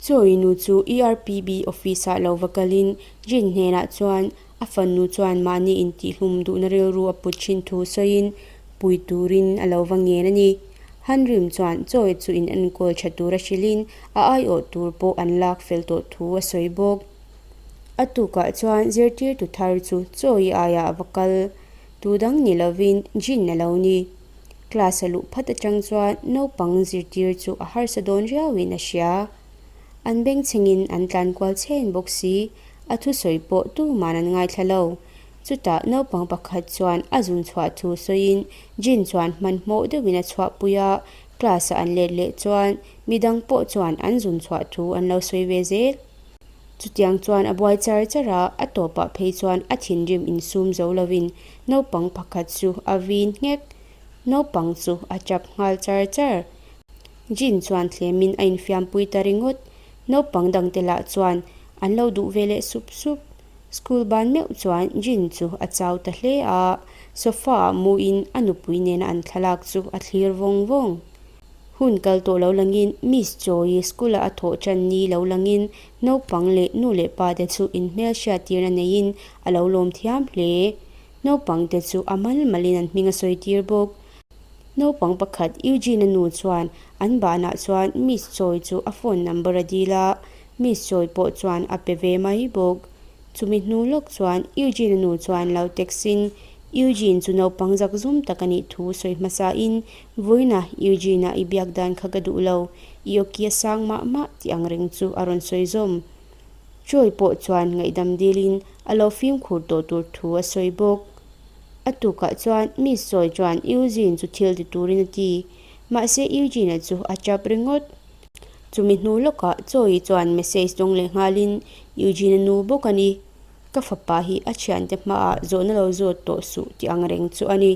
Choi nu chu ERPB office ah lo va kalin Jin hnenah chuan a fanu chuan mahni intihhlum duhna rilru a put thin thu sawiin pui turin a lo va ngen a ni. Hanrim chuan Choi chu in enkawl tha tura hrilhin a aiawh tur pawh an lak fel tawh thu a sawi bawk. A tukah chuan zirtirtu thar chu Choi aiah a va kal. Tu dang ni lovin Jin a lo ni. Class a luh phat atang chuan naupang zirtir chu a harsa dawn riauin a hria. An bengchhengin an tlan kual chhen bawk si, a thusawi pawh tuman an ngaithla lo. Chutah naupang pakhat chuan a zun chhuah thu sawiin Jin chuan hmanhmawh deuhin a chhuahpui a, class-a an let leh chuan midang pawh chuan an zun chhuah thu an lo sawi ve zel. Chutiang chuan a buai char char a, a tawpah phei chuan a thinrim insum zo lovin naupang pakhat chu a vin nghek. Naupang chu a tap nghal char char. Jin chuan thlemin a infiampui ta ringawt. Naupang dangte lah chuan an lo duh ve leh sup sup. School ban meuh chuan Jin chu a chau ta hle a, sofa-ah muin a nupui nena an thlalak chu a thlir vawng vawng. Hun kal tawh lo langin Miss Choi school-a a thawh tan ni lo langin naupang leh nu leh pa te chu inhmel hriattirna neiin a lo lawm thiam hle. Naupang te chu a mal malin an hming a sawi tir bawk. Naupang pakhat Eugene-a nu chuan an banah chuan Miss Choi chu a phone number a dil a, Miss Choi pawh chuan a pe ve mai bawk. Chumi hnu lawk chuan Eugene-a nu chuan lo text-in Eugene chu naupang zakzum tak a nih thu sawi hmasain Vawiina Eugene-a i biak dan kha ka duh lo, i awki a sang mah mah tih ang reng chu a rawn sawi zawm. Troy pawh chuan ngaihdam dilin a lo fimkhur tawh tur thu a sawi bawk. A tukah chuan Miss Choi chuan Eugene chu thil ti turin a ti. Mahse Eugene-a chu a tap ringawt. Chumi hnu lawkah Choi chuan message dawng leh nghalin Eugene-a nu bawk a ni. Ka fapa hi a thiante hmaah zawhna lo zawt tawh suh tih ang reng chu a ni.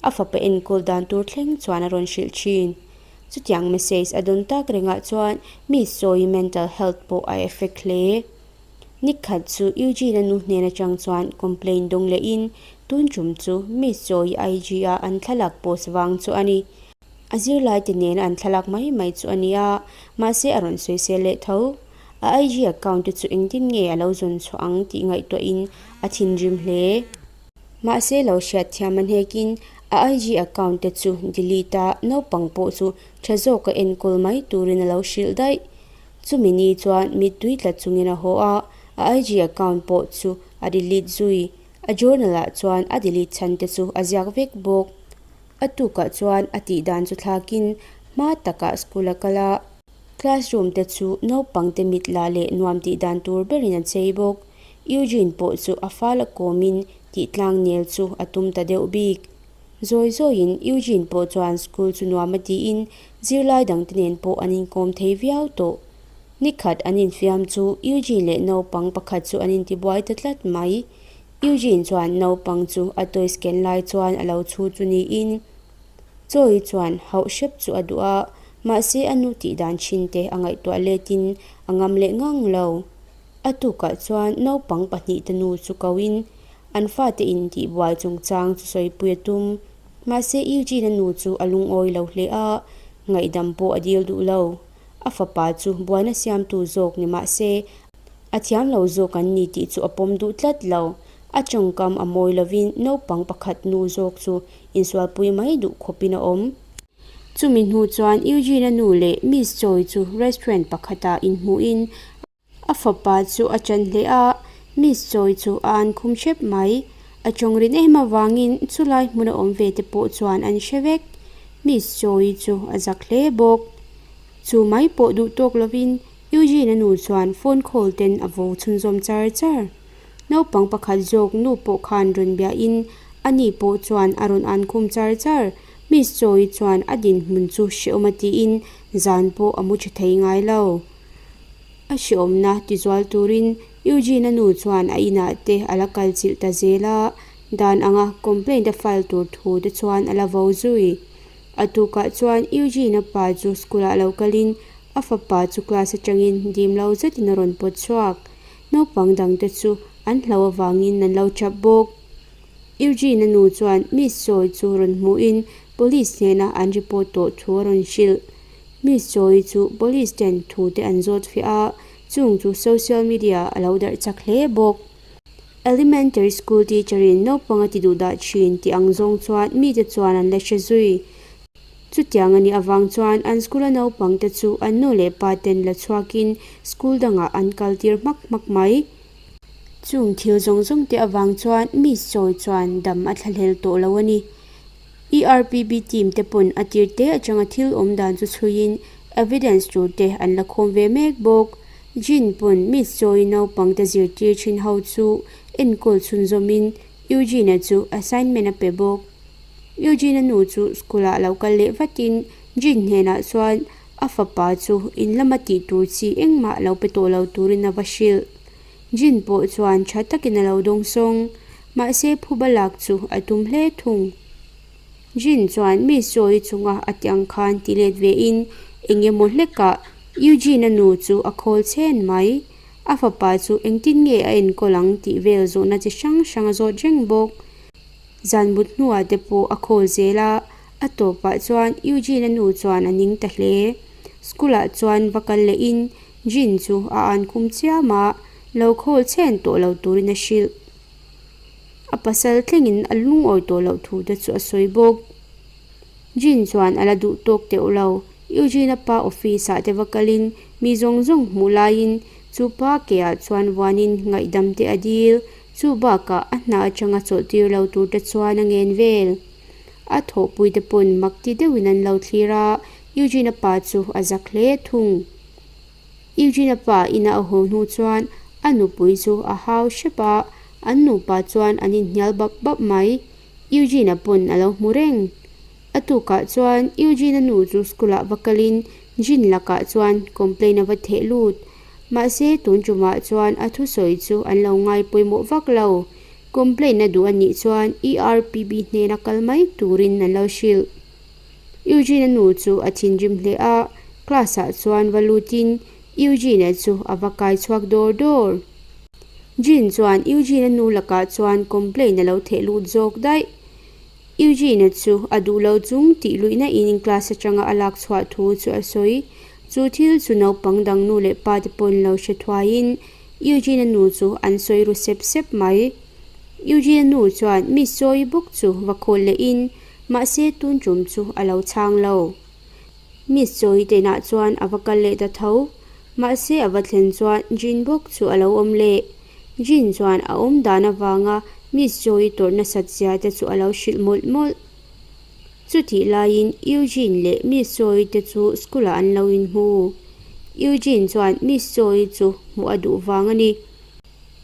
A fapa enkawl dan tur thleng chuan a rawn hrilh thin. Chutiang message a dawn tak rengah chuan mi sawi mental health pawh a effect hle. Nikhat chu Eugene-a nu hnen atang chuan complaint dawng lehin tun tum chu mi sawi IG a an thlalak post vang chu a ni. A zirlaite nena an thlalak mai mai chu a ni a, mahse a rawn sawisel leh tho. A IG account te chu engtin nge a lo zawn chhuah ang tih ngaihtuahin a thinrim hle. Mahse lo hriat thiam a hnekin a IG account te chu delete a, naupang pawh chu tha zawka enkawl mai turin a lo hrilh daih. Chumi ni chuan mittui tla chungin a haw a, a IG account pawh chu a delete zui. A journal ah chuan a delete chhan te chu a ziak vek bawk. A tukah chuan a tih dan chu thlakin hma takah school a kal a, classroom te chu naupang te mit la leh nuam tih dan tur berin a chei bawk. Eugene pawh chu a fal a kawmin tih tlang nel chu a tum ta deuh bik. Zawi zawiin Eugene pawh chuan school chu nuam a tiin zirlai dangte nen pawh an inkawm thei viau tawh. Nikhat an infiam chu Eugene leh naupang pakhat chu an intibuai ta tlat mai. Eugene chuan naupang chu a toys ken lai chuan a lo chhu chu niin Choi chuan hauh hrep chu a duh a, mahse a nu tih dan thin te a ngaihtuah letin a ngam leh ngang lo. A tukah chuan naupang pahnihte nu chu koin an fate in tihbuai chungchang chu sawipui a tum. Mahse Eugene-a nu chu a lungawi lo hle a, ngaihdam pawh a dil duh lo. A fapa chu buaina siamtu zawk ni mah se a thiam lo zawk an ni tih chu a pawm duh tlat lo. A tawngkam a mawi lovin naupang pakhat nu zawk chu insualpui mai duh khawpin a awm. Chumi hnu chuan Eugene-a nu leh Miss Choi chu restaurant pakhatah inhmuhin A fapa chu a ṭan hle a, Miss Choi chu a an khum hrep mai. A tawng rin em avangin chulai hmuna awm ve te pawh chuan an hre vek. Miss Choi chu a zak hle bawk. Chu mai pawh duh tawk lovin Eugene-a nu chuan phone call ten a vo chhunzawm char char. Naupang pakhat zawk nu pawh khan rawn biahin ani pawh chuan a rawn an khum char char. Miss Choi chuan a dinhmun chu hrehawm a tiin zan pawh a mu tha thei ngai lo. A hrehawmna tizual turin Eugene-a nu chuan a inah te a la kal chilh ta zel a, dan anga complaint a file tur thu te chuan a la vo zui. A tukah chuan Eugene-a pa chu school-ah lo kalin a fapa chu class atangin dim lo zetin a rawn pawt chhuak. Naupang dangte chu an hlo avangin an lo chap bawk. Eugene-a nu chuan Miss Choi chu rawn hmuhin police hnena an report tawh thu a rawn hrilh. Miss Choi chu police ten thu te an zawt fiah a, chung chu social media a lo darh chak hle bawk. Elementary school teacher in naupang a ti duh dah thin tih ang zawng chuan mite chuan an la hre zui. Chutiang a nih avang chuan an school a naupang te chu an nu leh pa ten la chhuakin school dangah an kal tir hmak hmak mai. Chung thil zawng zawng te avang chuan Miss Choi chuan dam a thlahlel tawh lo a ni. ERPB team te pawn a tir te atanga thil awm dan chu chhuiin evidence tur te an la khawm ve mek bawk. Jin pawn Miss Choi naupang te zirtir thin ho chu enkawl chhunzawmin Eugene-a chu assignment a pe bawk. Eugene-a nu chu school-ah lo kal leh vatin Jin hnenah chuan a fapa chu in lama tih tur chi engmah lo pe tawh lo turin a va hrilh. Jin pawh chuan tha takin a lo dawngsawng. Mahse phuba lak chu a tum hle thung. Jin chuan mi sawi chunga a ti ang khan ti let vein eng emaw hlekah Eugene-a nu chu a khawl chhen mai. A fapa chu engtin nge a enkawl ang tih vel zawhna chi hrang hrang a zawt reng bawk. Zan mut hnuah te pawh a khawl zel a, a tawpah chuan Eugene-a nu chuan a ning ta hle. School-ah chuan va kal lehin Jin chu a an khum chiam a, lo khawl chhen tawh lo turin a hrilh. A pasal thlengin a lungawi tawh loh thu te chu a sawi bawk. Jin chuan a la duh tawk teuh lo. Eugene-a pa office-ah te va kalin mi zawng zawng hmuh laiin chu pa keah chuan vuanin ngaihdam te a dil. Chu bakah a hna atanga chawlh tir lo tur te chuan a ngen vel. A thawhpui te pawn mak ti deuhin an lo thlir a, Eugene-a pa chu a zak hle thung. Eugene-a pa ina a haw hnu chuan a nupui chu a hau hrep a, an nupa chuan an inhnial bap bap mai. Eugene-a pawn a lo hmu reng. A tukah chuan Eugene-a nu chu school-ah va kalin Jin lakah chuan complaint a va theh lut. Mahse tun tumah chuan a thusawi chu an lo ngai pawimawh vak lo. Complaint a duh a nih chuan ERPB hnena kal mai turin an lo hrilh. Eugene-a nu chu a thinrim hle a, class-ah chuan va lutin Eugene-a chu a va kai chhuak dawr dawr. Jean chuan Eugene-a nu lakah chuan complaint a lo theh lut zawk daih. Eugene-a chu a duh lo chung tih luihna in class atanga a lak chhuah thu chu a sawi. Chu thil chu naupang dang nu leh pa te pawn lo hre thuaiin Eugene-a nu chu an sawi ru sep sep mai. Eugene-a nu chuan Miss Sawi bawk chu va khawl lehin mahse tun tum chu a lo chhang lo. Miss Sawi te inah chuan a va kal leh ta tho. Mahse a va thlen chuan Jean bawk chu a lo awm leh. Jean chuan a awm dan avanga Miss Joy tawrh nasat zia te chu a lo hrilh mawlh mawlh. Chutih laiin Eugene leh Miss Joy te chu school ah an lo inhmu. Eugene chuan Miss Joy chu hmuh a duh vang a ni.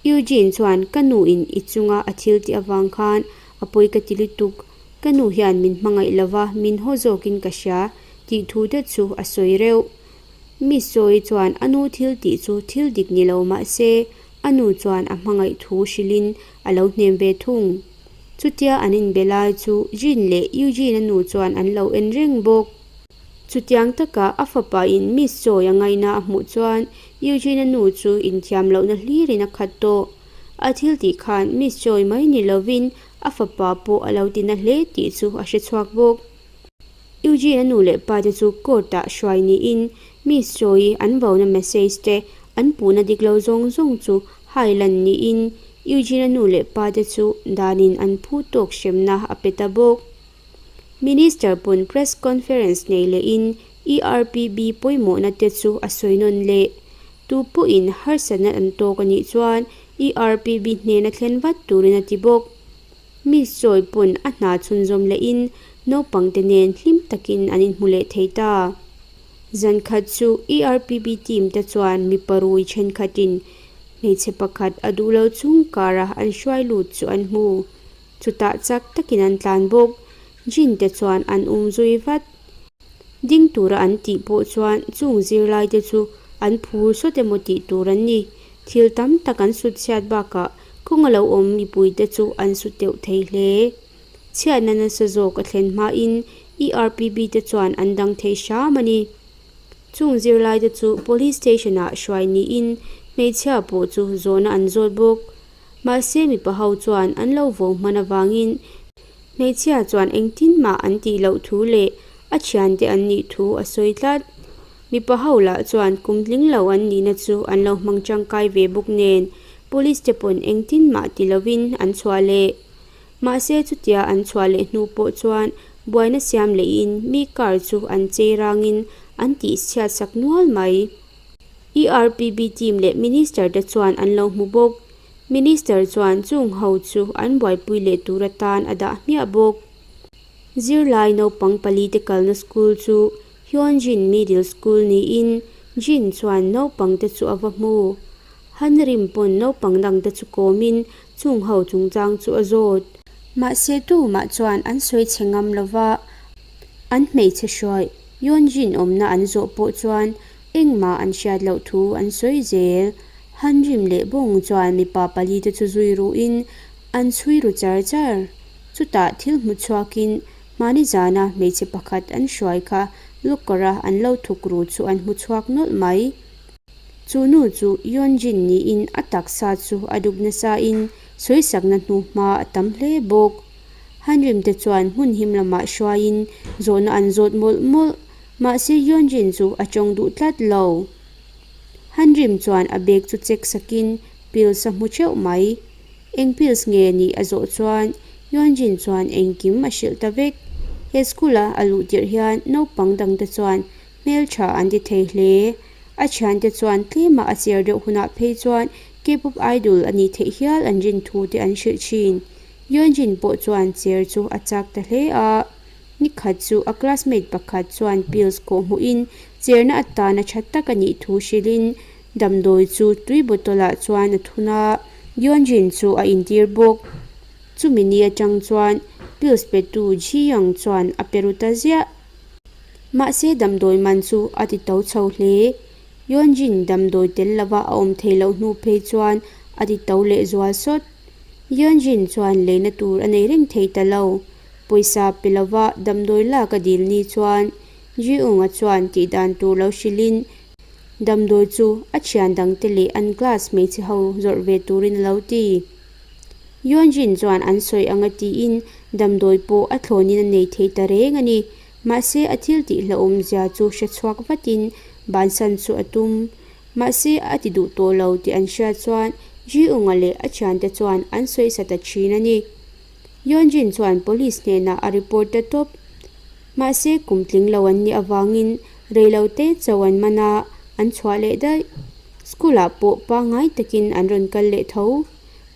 Eugene chuan ka nu in i chunga a thil tih avang khan a pawi ka ti lutuk, ka nu hian min hmangaih lova min haw zawkin ka hria tih thu te chu a sawi reuh. Miss Joy chuan a nu thil tih chu thil dik ni lo mah se, a nu chuan a hmangaih thu hrilhin a lo hnem ve thung. Chutia an inbe lai chu Jean leh Eugene-a nu chuan an lo en reng bawk. Chutiang taka a fapa in Miss Joy a ngaihna a hmuh chuan Eugene-a nu chu inthiam lohna hlirin a khat tawh. A thil tih khan Miss Joy mai ni lovin a fapa pawh a lo tina hle tih chu a hre chhuak bawk. Eugene-a nu leh pa te chu court-ah hruai niin Miss Joy-i an vauna message te an puhna dik lo zawng zawng chu hai lan niin Eugene-a nu leh pa te chu danin an phu tawk hremna a pe ta bawk. Minister pawn press conference nei lehin ERPB pawimawhna te chu a sawi nawn leh. Tu pawhin harsatna an tawk a nih chuan ERPB hnena thlen vat turin a ti bawk. Miss Joy pawn a hna chhunzawm lehin naupangte nen hlim takin an inhmu leh thei ta. Zan khat chu ERPB team te chuan mipa rui thenkhatin hmeichhe pakhat a duh lo chung kara an hruai lut chu an hmu. Chutah chak takin an tlan bawk. Jin te chuan an um zui vat. Ding tura an tih pawh chuan chung zirlai te chu an phur sawt emaw tih tur an ni. Thil tam tak an sut chhiat bakah kawng a lo awm mipui te chu an su teuh thei hle. Chhiatna nasa zawk a thlen hmain ERPB te chuan an dang thei hram a ni. Chung zirlai te chu Police Station ah hruai niin hmeichhia pawh chu zawhna an zawt bawk. Mahse mipa ho chuan an lo vo hman avangin hmeichhia chuan engtin mah an tih loh thu leh a thiante an nih thu a sawi tlat. Mipa ho lah chuan kum tling lo an nihna chu an lo hmang tangkai ve bawk nen Police te pawn engtin mah ti lovin an chhuah leh. Mahse chutia an chhuah leh hnu pawh chuan buaina siam lehin mi car chu an chei rangin an tih chhiat sak nual mai. ERPB team leh Minister te chuan an lo hmu bawk. Minister chuan chung ho chu an buaipui leh tur atan a dah hmiah bawk. Zirlai naupang palite kalna school chu Hyunjin Middle School niin Jin chuan naupangte chu a va hmu. Han rim pawn naupang dangte chu kawmin chung ho chungchang chu a zawt. Mahse tumah chuan an sawi chhe ngam lova, an hmeichhe hruai Yeonjin awmna an zawh pawh chuan engmah an hriat loh thu an sawi zel. Han rim leh bawng chuan mipa palite chu zui ruhin an chhui ru char char. Chutah thil hmu chhuakin Mahni zana hmeichhe pakhat an hruai kha locker-a an lo thuk ru chu an hmu chhuak nawlh mai. Chu nu chu Yeonjin niin a taksa chu a duk nasain sawisakna hnu hma a tam hle bawk. Hanrim te chuan hmun him lamah hruaiin zawhna an zawt mawlh mawlh, mahse Yeonjin chu a tawng duh tlat lo. Hanrim chuan a bag chu check sakin pills a hmu theuh mai. Eng pills nge nih a zawh chuan Yeonjin chuan engkim a hrilh ta vek. He school-a a luh tirh hian naupang dangte chuan Hmeltha an ti thei hle. A thiante chuan tlema a cher deuh hunah phei chuan K-pop idol a nih theih hial an rin thu te an hrilh thin. Yeonjin pawh chuan cher chu a chak ta hle a. Nikhat chu a classmate pakhat chuan pills kawh hmuhin cherna atana tha tak a nih thu hrilhin damdawi chu tui bottle ah chuan a thun a, Yeonjin chu a intir bawk. Chumi ni atang chuan pills petu Ji Young chuan a pe ru ta ziah. Mahse damdawi man chu a ti to chho hle. Yeonjin damdawi tel lova a awm thei loh hnu phei chuan a ti to leh zual sawt. Yeonjin chuan leina tur a nei reng thei ta lo. Pawisa pe lova damdawi lak a dil ni chuan Ji-ung-a chuan tih dan tur lo hrilhin damdawi chu a thian dangte leh an class hmeichhe ho zawrh ve turin a lo ti. Yeonjin chuan an sawi anga tiin damdawi pawh a thlawnin a nei thei ta reng a ni. Mahse a thil tih hlauhawm zia chu hre chhuak vatin bansan chu a tum. Mahse a ti duh tawh lo tih an hriat chuan Ji-ung-a leh a thiante chuan an sawi sa ta thin a ni. Yeonjin chuan police hnenah a report ta tawp. Mahse kum tling lo an nih avangin reilote cho an man a, an chhuah leh daih. School ah pawh pangngai takin an rawn kal leh tho.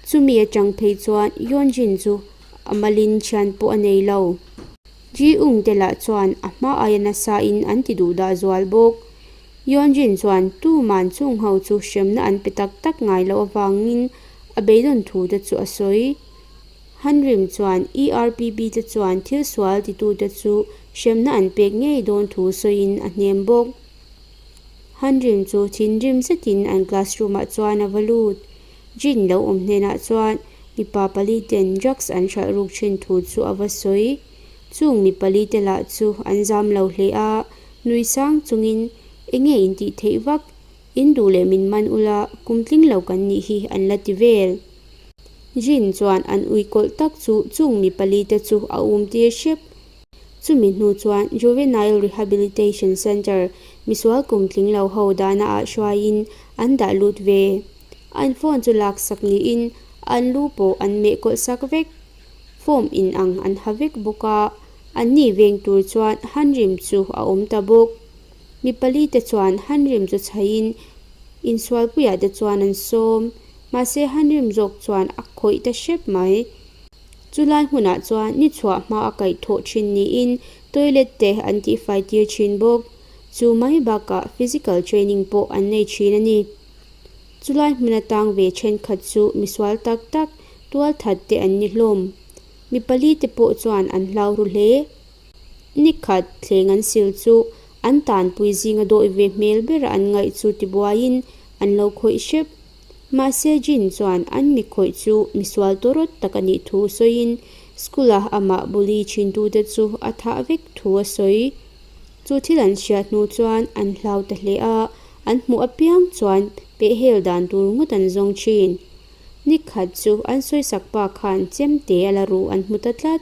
Chumi atang phei chuan Yeonjin chu a malin thian pawh a nei lo. Ji-ung te lah chuan a hma aia nasa in an ti duh dah zual bawk. Yeonjin chuan tuman chung ho chu hremna an pe tak tak ngai loh avangin a beidawn thu te chu a sawi. Hanrim chuan ERPB te chuan thil sual titute chu hremna an pek ngei dawn thu sawiin a hnem bawk. Hanrim chu thinrim zetin an classroom ah chuan a va lut. Jin lo awm hnenah chuan mipa pali ten drugs an hralh ruk thin thu chu a va sawi. Chung mi pali te lah chu an zam lo hle a, nui sang chungin enge in tih theih vak, in duh leh min man ula kum tling lo kan nih hi an la ti vel. Jin chuan an ui kawlh tak chu chung mi pali te chu a um tir hrep. Chumi hnu chuan Juvenile Rehabilitation Centre misual kum tling lo ho dahna ah hruaiin an dah lut ve. An phone chu lak sak niin an lu pawh an meh kawlh sak vek. Form in ang an ha vek bawk a, an ni veng tur chuan Hanrim chu a awm ta bawk. Mi pali te chuan Hanrim chu chhaiin insualpuiah te chuan an sawm. Mahse Hanrim zawk chuan a khawih ta hrep mai. Chulai hmunah chuan ni chhuah hma a kaih thawh thin niin toilet te an tihfai tir thin bawk. Chu mai bakah physical training pawh an nei thin a ni. Chulai hmun atang ve thenkhat chu misual tak tak, tualthat te an ni hlawm. Mi pali te pawh chuan an hlau ru hle. Nikhat thleng an sil chu an tanpui zinga dawih ve hmel bera an ngaih chu tibuaiin an lo khawih hrep. Mahse Jin chuan an mi khawih chu misual tawrawt tak a nih thu sawiin school-a amah bully thintute chu a thah vek thu a sawi. Chu thil an hriat hnu chuan an hlau ta hle a, an hmuh apiang chuan pehhel dan tur ngawt an zawng thin. Nikhat chu an sawisak pa khan chemte a la ruh an hmu ta tlat.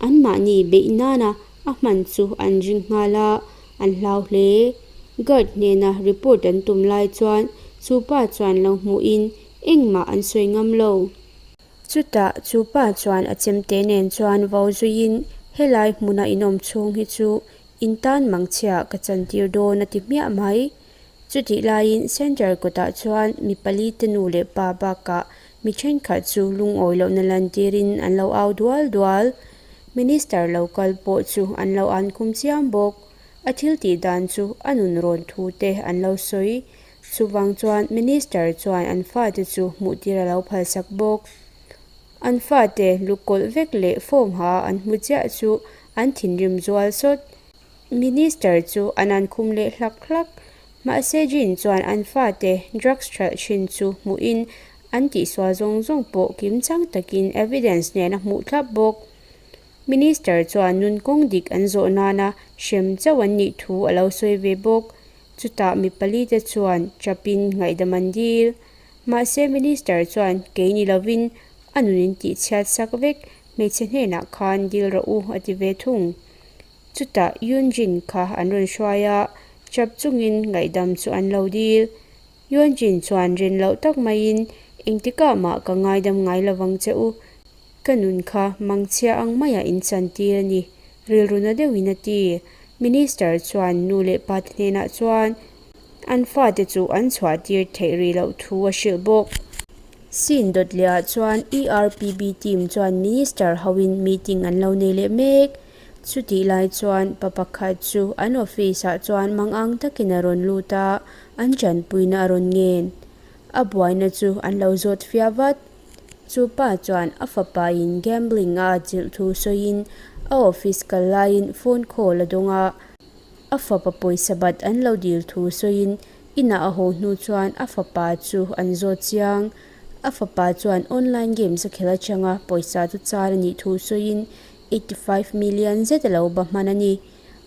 Anmahni beih nana a hman chu an ring nghal a, an hlau hle. Guard hnena report an tum lai chuan chu pa chuan lo hmuhin engmah an sawi ngam lo. Chutah chu pa chuan a chemte nen chuan vo zuiin helai hmuna inawm chhung hi chu in tan mangchhia ka chantir dawn a ti hmiah mai. Chutih laiin Center kawtah chuan mi pali te nu leh pa bakah mi thenkhat chu lungawi lohna lantirin an lo au dual dual. Minister lo kal pawh chu an lo an khum chiam bawk. A thil tih dan chu a nun rawn thu te an lo sawi. Chuvang chuan Minister chuan an fate chu hmuhtir a lo phalsak bawk. An fate lukawlh vek leh form ha an hmu chiah chu an thinrim zual sawt. Minister chu an an khum leh hlak hlak. Mahse Jin chuan an fate drugs hralh thin chu hmuhin an tihsual zawng zawng pawh kim chang takin evidence nen a hmuh thlap bawk. Minister chuan nun kawng dik an zawh nana hrem chauh an nih thu a lo sawi ve bawk. Chutah mi pali te chuan chapin ngaihdam an dil. Mahse Minister chuan kei ni lovin a nun in tihchhiat sak vek hmeichhe hnenah khan dil rawh u a ti ve thung. Chutah Yunjin kha an rawn hruai a, chap chungin ngaihdam chu an lo dil. Yunjin chuan rin loh tak maiin, Engtikah mah ka ngaidam ngai lovang che u, ka nun kha mangchhia ang maia in chantir a ni, rilru na deuhin a ti. Minister chuan nu leh pa te hnenah chuan an fate chu an chhuah tir theih rih loh thu a hrilh bawk. Scene dawt leh ah chuan ERPB team chuan Minister hoin meeting an lo nei leh mek. Chutih lai chuan pa pakhat chu an office ah chuan mangang takin a rawn lut a, an tanpuina a rawn ngen. A buaina chu an lo zawt fiah vat. Chu pa chuan a fapa in gambling a atchilh thu sawiin a office kal laiin phone call a dawng a. A fapa pawisa bat an lo dil thu sawiin inah a haw hnu chuan a fapa chu an zawt chiang. A fapa chuan online games a khelh atanga pawisa chu char a nih thu sawiin 85 million zet a lo ba hman a ni.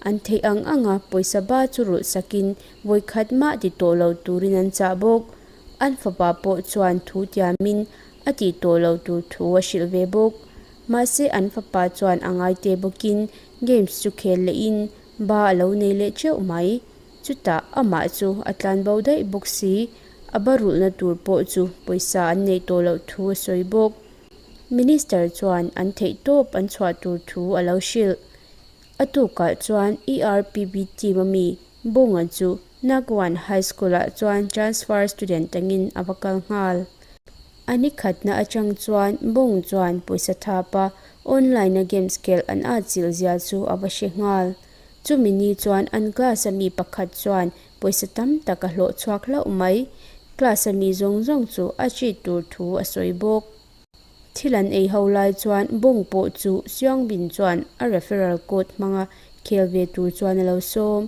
An theih ang anga pawisa ba chu rulh sakin vawi khat mah ti tawh lo turin an chah bawk. An fapa pawh chuan thu tiamin a tih tawh lo tur thu a hrilh ve bawk. Mahse an fapa chuan a ngai te bawkin games chu khel lehin ba a lo nei leh teuh mai. Chutah amah chu a tlan bo daih bawk si. A ba rulhna tur pawh chu pawisa an neih tawh loh thu a sawi bawk. Minister chuan an theih tawp an chhuah tur thu a lo hrilh. A tukah chuan ERPB team a mi Bunga chu Nagwan High School-ah chuan transfer student tangin a va kal nghal. A ni khatna atang chuan Bung chuan pawisa thapa online-a games khelh an atchilh zia chu a va hre nghal. Chumi ni chuan an class-a mi pakhat chuan pawisa tam tak a hlawh chhuak hlauh mai. Class-a mi zawng zawng chu a treat tur thu a sawi bawk. Thil an ei ho lai chuan Bawng pawh chu Seongbin chuan a referral code hmanga khel ve tur chuan a lo sawm.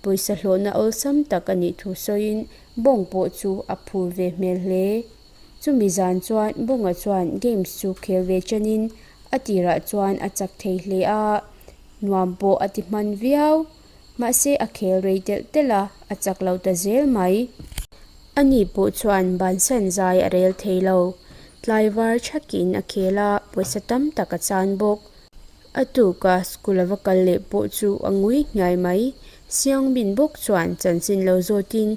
Pawisa hlawhna awlsam tak a nih thu sawiin Bawng pawh chu a phur ve hmel hle. Chumi zan chuan Bawnga chuan games chu khel ve chanin a tirah chuan a chak thei hle a, nuam pawh a ti hman viau. Mahse a khel rei telh telh a, a chak lo ta zel mai. Ani pawh chuan bansan zai a rel thei lo. Tlaivar thakin a khel a, pawisa tam tak a chan bawk. A tuka school a va kal leh pawh chu a ngui hniai mai. Seongbin bawk chuan chanchin lo zawtin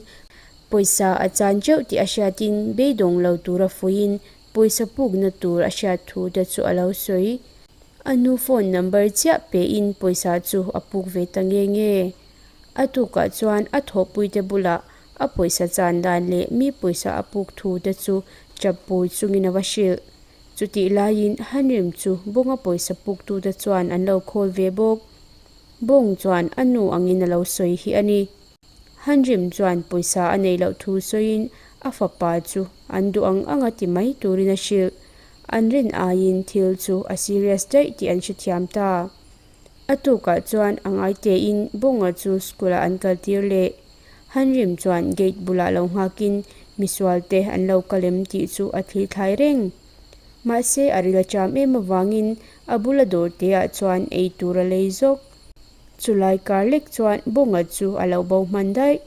pawisa a chan teuh tih a hriatin beidawng lo tura fuiin pawisa pukna tur a hriat thu te chu a lo sawi. A nu phone number chiah pein pawisa chu a puk ve ta nge nge. A tukah chuan a thawhpuite bulah a pawisa chan dan leh mi pawisa a puk thu te chu chapui chungin a va hrilh. Chutih laiin Hanrim chu bunga pawisa puktute chuan an lo khawl ve bawk. Bawng chuan a nu angin a lo sawi hi a ni. Hanrim chuan pawisa a neih loh thu sawiin a fapa chu an duh ang anga ti mai turin a hrilh. An rin aiin thil chu a serious daih tih an hrethiam ta. A tukah chuan a ngai tein Bawnga chu school-ah an kaltir leh. Hanrim chuan gate bulah lo nghakin misual te an lo kal em tih chu a thli thlai reng. Mahse a ril a cham em avangin a bula dawr teah chuan ei tur a lei zawk. Chulai kar lek chuan Bawnga chu a lo bo hman daih.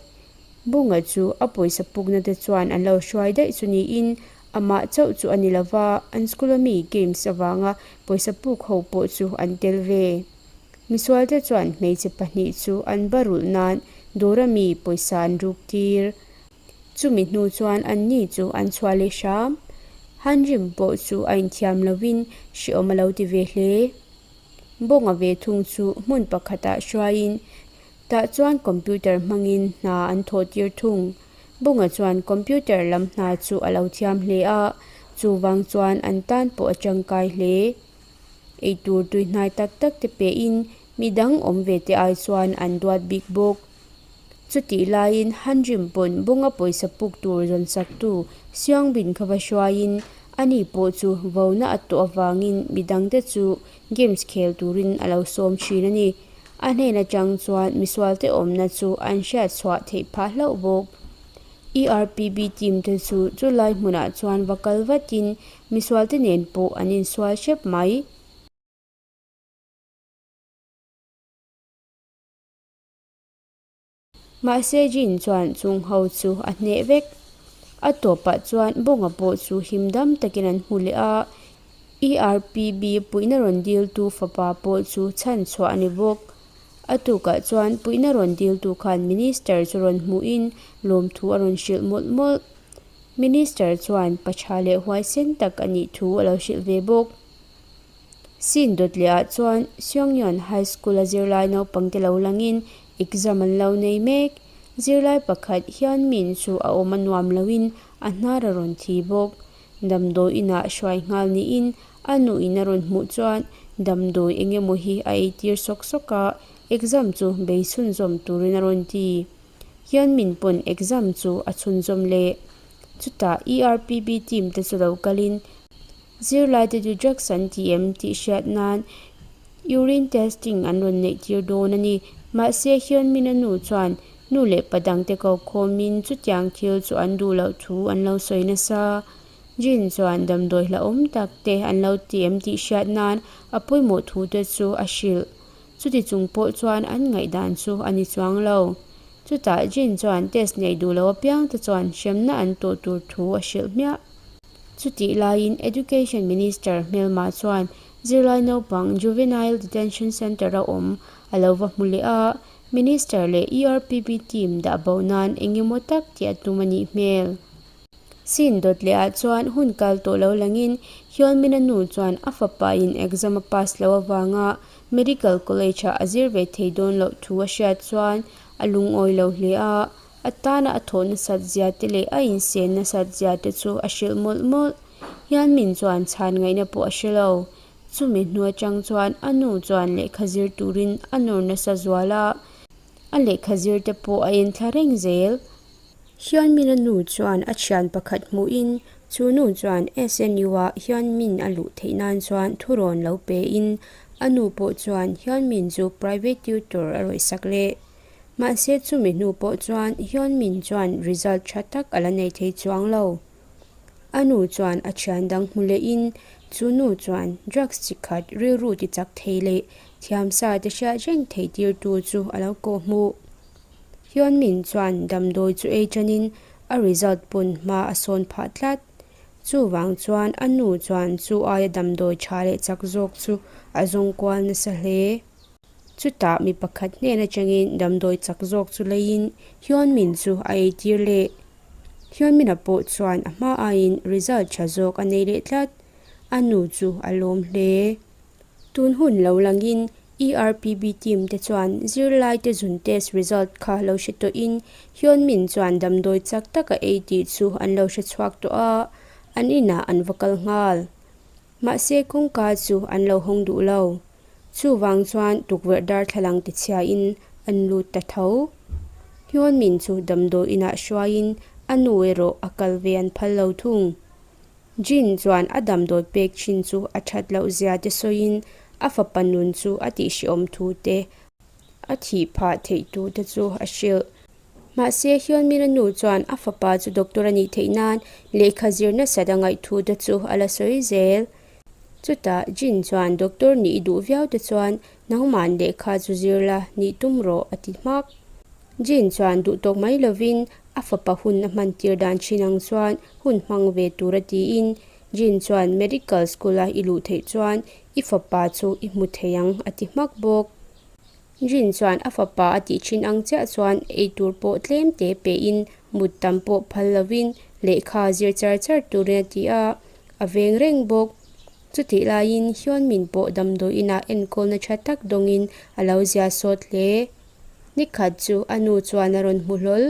Bunga chu a pawisa pukna te chuan an lo hruai daih chu niin amah chauh chu a ni lo va, an school a mi games avanga pawisa puk ho pawh chu an tel ve. Misualte chuan hmeichhe pahnih chu an ba rulh nan dawra mi pawisa an ruk tir. Chumi hnu chuan an ni chu an chhuah leh hram. Hanrim pawh chu a inthiam lovin hreawm a lo ti ve hle. Bunga ve thung chu hmun pakhatah hruaiin Tah chuan computer hmangin hna an thawh tir thung. Bunga chuan computer lam hna chu a lo thiam hle a, chuvang chuan an tan pawh a tangkai hle. Eitur tuihnai tak tak te pehin midang awm ve te ai chuan an duat bik bawk. Chutih laiin Hanrim pawn Bunga pawisa puk tur zawn saktu Siangbin kha va hruaiin ani pawh chu vona a tawh avangin midangte chu games khel turin a lo sawm thin a ni. A hnen atang chuan misualte awmna chu an hriat chhuah theih phah hlauh bawk. ERPB team te chu chulai hmunah chuan va kal vatin misualte nen pawh an insual hrep mai. Mahse Jin chuan chung ho chu a hneh vek. A tawpah chuan Bawnga pawh chu him dam takin an hmu leh a, ERPB puihna rawn diltu fapa pawh chu chhan chhuah a ni bawk. A tukah chuan puihna rawn diltu khan Minister chu rawn hmuhin lawmthu a rawn hrilh mawlh mawlh. Minister chuan pa tha leh huaisen tak a nih thu a lo hrilh ve bawk. Sin dawt leh ah chuan Seongyuan High School a zirlai naupang te lo langin exam an lo nei mek. Zirlai pakhat hian min chu a awm a nuam loin a hnar a rawn thi bawk. Damdawi inah hruai nghal niin a nuin a rawn hmuh chuan damdawi eng emaw hi a eitir sawk sawk a, exam chu bei chhunzawm turin a rawn ti. Hian min pawn exam chu a chhunzawm leh. Chutah ERPB team te chu lo kalin Zirlaite chu drugs an ti em tih hriat nan urine testing an rawn neih tir dawn a ni. Mahse, Hyunmin-a nu chuan nu leh pa dangte ko khawmin chutiang thil chu an duh loh thu an lo sawi nasa. Jin chuan damdawi hlauhawm tak te an lo ti em tih hriat nan a pawimawh thu te chu a hrilh. Chuti chung pawh chuan an ngaihdan chu a ni chuang lo. Chutah Jin chuan test neih duh loh apiang te chuan hremna an tawh tur thu a hrilh hmiah. Chutih laiin Education Minister hmelma chuan zirlai naupang Juvenile Detention Centre-a awm a lo va hmu leh a, Minister leh ERPB team dah bo nan eng emaw tak tih a tum a nih hmel. Sin dawt leh ah chuan hun kal tawh lo langin Hyunmin-a nu chuan a fapa-in exam a pass loh avanga Medical College-ah a zir ve thei dawn loh thu a hriat chuan a lungawi lo hle a, A tana a thawh nasat zia te leh a insen nasat zia te chu a hrilh mawlh mawlh. Hian min chuan chhan ngaihna pawh a hre lo. Chumi hnu atang chuan a nu chuan lehkha zir turin a nawr nasa zual a, a lehkha zir te pawh a en thla reng zel. Hian min a nu chuan a thian pakhat hmuhin chu nu chuan SNU ah hian min a luh theih nan chuan thurawn lo pein a nu pawh chuan hian min chu private tutor a rawih sak leh. Mahse chumi hnu pawh chuan Hyunmin chuan result tha tak a la nei thei chuang lo. A nu chuan a thian dang hmu lehin chu nu chuan drugs chi khat rilru ti chak thei leh thiamsa te hriat reng theih tirtu chu a lo kawh hmuh. Hyunmin chuan damdawi chu ei tanin a result pawn hma a sawn phah tlat. Chuvang chuan a nu chuan chu aia damdawi tha leh chak zawk chu a zawng kual nasa hle. Chutah mi pakhat hnen atangin damdawi chak zawk chu leiin Hyunmin chu a eitir leh. Hyunmin-a pawh chuan a hma aiin result tha zawk a nei leh tlat. A nu chu a lawm hle. Tun hun lo langin ERPB team te chuan zirlaite zun test result kha lo hre tawhin Hyunmin chuan damdawi chak tak a ei tih chu an lo hre chhuak tawh a, an inah an va kal nghal. Mahse kawngka chu an lo hawng duh lo. Chuvang chuan tukverh darthlalang tichhiain an lut ta tho. Hyunmin chu damdawi inah hruaiin a nu erawh a kal ve an phal lo thung. Jin chuan a damdawi pek thin chu a that loh zia te sawiin a fapa nun chu a tihhrehawm thu te, a thih phah theih tu te chu a hrilh. Mahse, Hyunmin a nu chuan a fapa chu doctor a nih theih nan lehkha zir nasat a ngaih thu te chu a la sawi zel. Chutah Jin chuan doctor nih i duh viau te chuan nangmahn lehkha chu zir la nih tum rawh a ti hmak. Jin chuan duh tawk mai lovin a fapa hun a hman tir dan thin ang chuan hun hmang ve tur a tiin Jin chuan medical school a i luh theih chuan i fapa chu i hmu thei ang a ti hmak bawk. Jin chuan a fapa a tih thin ang chiah chuan eitur pawh tlem te pehin mut tam pawh phal lovin lehkha zir char char turin a ti a, a veng reng bawk. Chutih laiin Hyunmin pawh damdawi inah enkawlna tha tak dawngin a lo zia sawt hle. Nikhat chu a nu chuan a rawn hmu hlawl,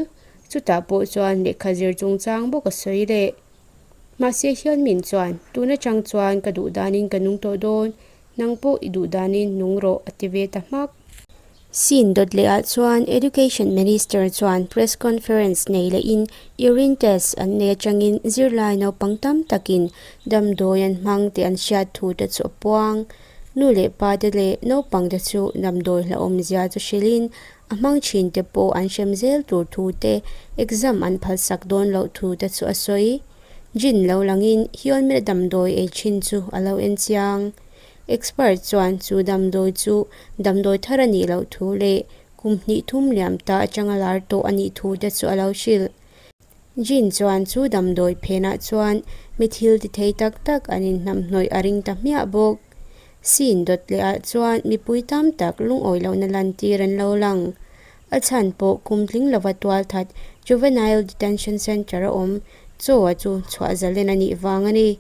chutah pawh chuan lehkha zir chungchang bawk a sawi leh. Mahse Hyunmin chuan, Tun atang chuan ka duh danin ka nung tawh dawn, Nang pawh i duh danin nung rawh a ti ve ta hmak. Scene dawt leh ah chuan Education Minister chuan press conference nei lehin urine test an nei atangin zirlai naupang tam takin damdawi an hmang tih an hriat thu te chu a puang. Nu leh pa te leh naupang te chu damdawi hlauhawmzia chu hrilhin a hmang thin te pawh an hrem zel tur thu te exam an phalsak dawn loh thu te chu a sawi. Jin lo langin Hyunmin a damdawi ei thin chu a lo en chiang. Expert chuan chu damdawi chu damdawi thar a nih loh thu leh kum hnih thum liam ta atanga lar tawh a nih thu te chu a lo hrilh. Jin chuan chu damdawi phenah chuan mi thil ti thei tak tak an inhnamhnawih a ring ta hmiah bawk. Scene dawt leh ah chuan mipui tam tak lungawi lohna lantir an lo lang. A chhan pawh kum tling lova tualthat Juvenile Detention Centre a awm Chaw chu chhuah zalen a nih vang a ni.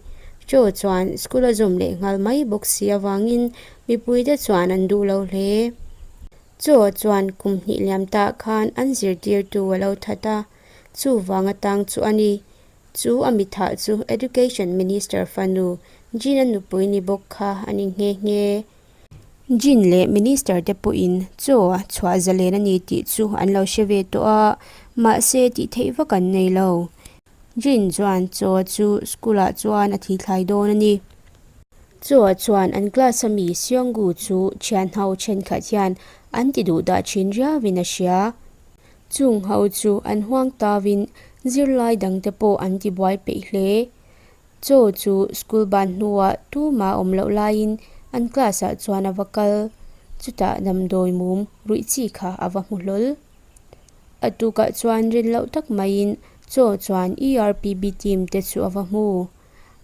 Chaw chuan school a zawm leh nghal mai bawk si avangin mipuite chuan an duh lo hle. Chaw chuan kum hnih liam tah khan an zirtirtu a lo that a, chuvang atang chu a ni. Chu a mithah chu Education Minister fanu Gina nupui ni bawk kha a ni nghe nghe. Jin leh Minister te pawhin chaw a chhuah zalen a ni tih chu an lo hre ve tawh a, mahse tih theih vak an nei lo. Jin chuan chaw chu school ah chuan a thi thlai dawn a ni. Chaw chuan an class a mi Seonggu chu thian ho thenkhat hian an ti duh dah thin riauin a hria. Chung ho chu an huang tauin zirlai dangte pawh an ti buai peih hle. Chaw chu school ban hnuah tumah awm loh laiin an class ah chuan a va kal. Chutah damdawi mum ruih chi kha a va hmu hlawl. A tukah chuan rin loh tak maiin chaw chuan ERPB team te chu a va hmu.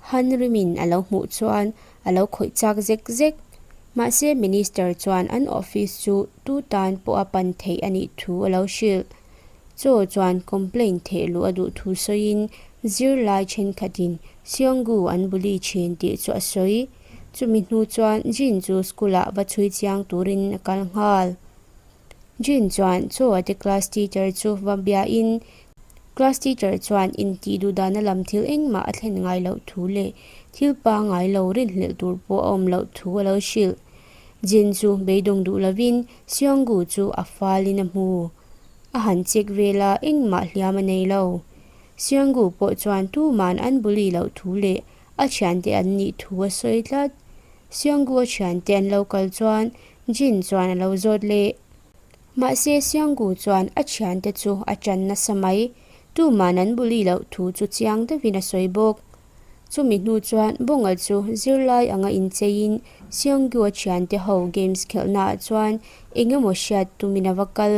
Han Rimin a lo hmuh chuan a lo khawih chak zek zek. Mahse Minister chuan an office chu tu tan pawh a pan theih a nih thu a lo hrilh. Chaw chuan complaint theh luh a duh thu sawiin zirlai thenkhatin Seonggu an bully thin tih chu a sawi. Chumi hnu chuan Jin chu school ah va chhui chiang turin a kal nghal. Jin chuan Chaw a te class teacher chu va biain class teacher chuan intih duh dahna lam thil engmah a thlen ngai loh thu leh thil pangngai lo rinhlelh tur pawh a awm loh thu a lo hrilh. Jin chu beidawng duh lovin Seonggu chu a falin a hmu. A han check vel a, engmah hliam a nei lo. Seonggu pawh chuan tuman an bully loh thu leh a thiante an nih thu a sawi tlat. Seonggu a thiante an lo kal chuan Jin chuan a lo zawt leh. Mahse Seonggu chuan a thiante chu a ṭan nasa mai. Tuman an bully loh thu chu chiang deuhin a sawi bawk. Chumi hnu chuan Bonga chu zirlai anga incheiin Seonggu-a thiante ho games khelhnaah chuan eng emaw hriat tumin a va kal.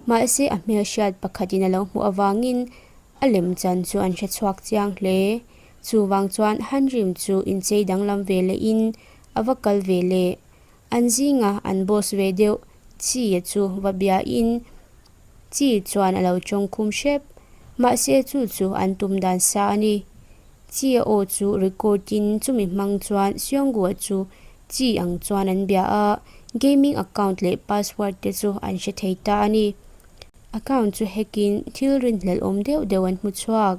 Mahse a hmelhriat pakhatin a lo hmuh avangin a lemchan chu an hre chhuak chiang hle. Chuvang chuan Hanrim chu inchei danglam ve lehin a va kal ve leh. An zinga an boss ve deuh Chi-a chu va biain Chi chuan a lo tawng khum hrep. Mahse chu chu an tum dan sa a ni. Chi a aw chu record in chumi hmang chuan Seonggu-a chu Chi ang chuan an bia a, gaming account leh password te chu an hre thei ta a ni. Account chu hack in thil rinhlelh awm deuh deuh an hmu chhuak.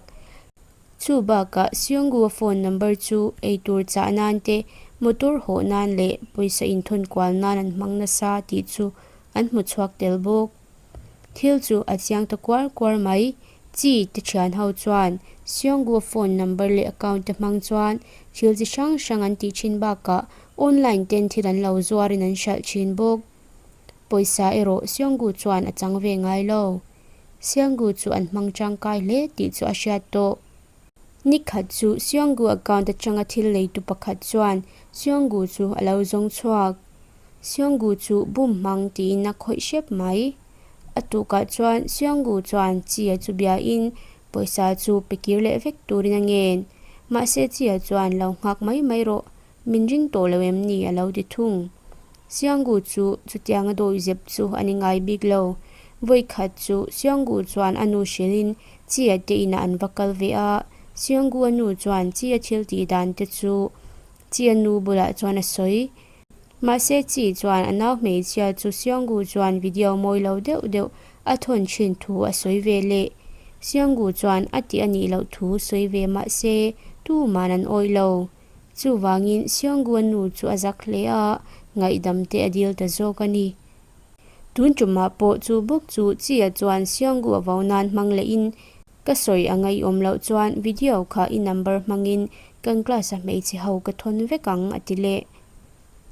Chu bakah Seonggu-a phone number chu eitur chah nan te, Motor hawh nan leh pawisa inthawn kual nan an hmang nasa tih chu an hmu chhuak tel bawk. Thil chu a chiang ta kuar kuar mai. Chi te thian ho chuan Seonggu phone number leh account te hmang chuan thil chi hrang hrang an tih thin bakah online ten thil an lo zuarin an hralh thin bawk. Pawisa erawh Seonggu chuan a chang ve ngai lo. Seonggu chu an hmang tangkai hle tih chu a hriat tawh. Nikhat chu Seonggu account atanga thil leitu pakhat chuan Seonggu chu a lo zawng chhuak. Seonggu chu bum hmang tiin a khawih hrep mai. A tukah chuan Seonggu chuan Chia chu biain pawisa chu pe kir leh vek turin a ngen. Mahse Chia chuan lo nghak mai mai rawh, Min ring tawh lo em ni? a lo ti thung. Siangu chu chutianga dawihzep chu a ni ngai bik lo. Vawikhat chu Siangu chuan a nu hrilhin Chia te inah an va kal ve a. Siangu a nu chuan Chia thil tih dan te chu Chia nu bulah chuan a sawi. Mahse Chi chuan a nau hmeichhia chu Siangu chuan video mawi lo deuh deuh a thawn thin thu a sawi ve leh. Siangu chuan a tih a nih loh thu sawi ve mahse tuman an awih lo. Chuvangin Seonggu-a nu chu a zak hle a, ngaihdam te a dil ta zawk a ni. Tun tumah pawh chu bawk chu Chia chuan Seonggu-a vo nan hmang lehin, Ka sawi a ngaihawm loh chuan video kha i number hmangin kan class-a hmeichhe ho ka thawn vek ang, a ti leh.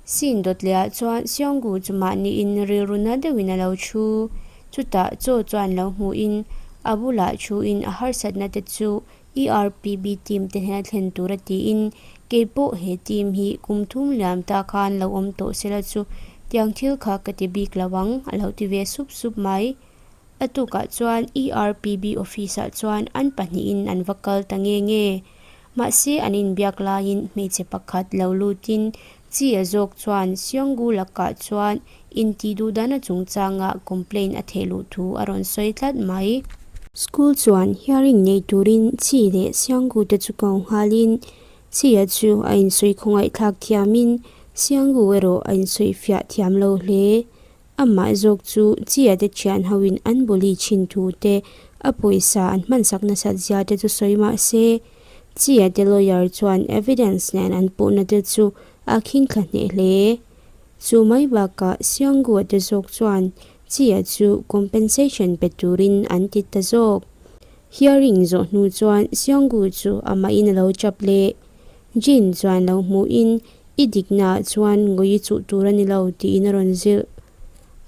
Scene dawt lehah chuan Seonggu chu mahniin rilru na deuhin a lo thu. Chutah chaw chuan lo hmuhin a bulah thuin a harsatna te chu ERPB team te hnena thlen tura tiin kei pawh he team hi kum thum liam ta khan lo awm tawh sela chu tiang thil kha ka ti bik lo ang a lo ti ve sup sup mai. A tukah chuan ERPB office ah chuan an pahnihin an va kal ta nge nge. Mahse an inbiak laiin hmeichhe pakhat lo lutin chi a zawk chuan Seonggu lakah chuan intih duhdana chungchangah complaint a theh luh thu a rawn sawi tlat mai. School chuan hearing nei turin chi leh Seonggu te chu ko nghalin Chi-a chu a insawi khawngaihthlak thiamin Seonggu erawh a insawi fiah thiam lo hle. Amah zawk chu Chia te thian hoin an bully thin thu te, a pawisa an hmansak nasat zia te chu sawi mah se, Chia te lawyer chuan evidence nen an puhna te chu a khing thla hneh hle. Chu mai bakah Seonggu-a te zawk chuan Chia chu compensation pe turin an ti ta zawk. Hearing zawh hnu chuan Seonggu chu amahin a lo chap leh. Jin chuan lo hmuhin I diknaah chuan ngawi chuh tur a ni lo tiin a rawn zilh.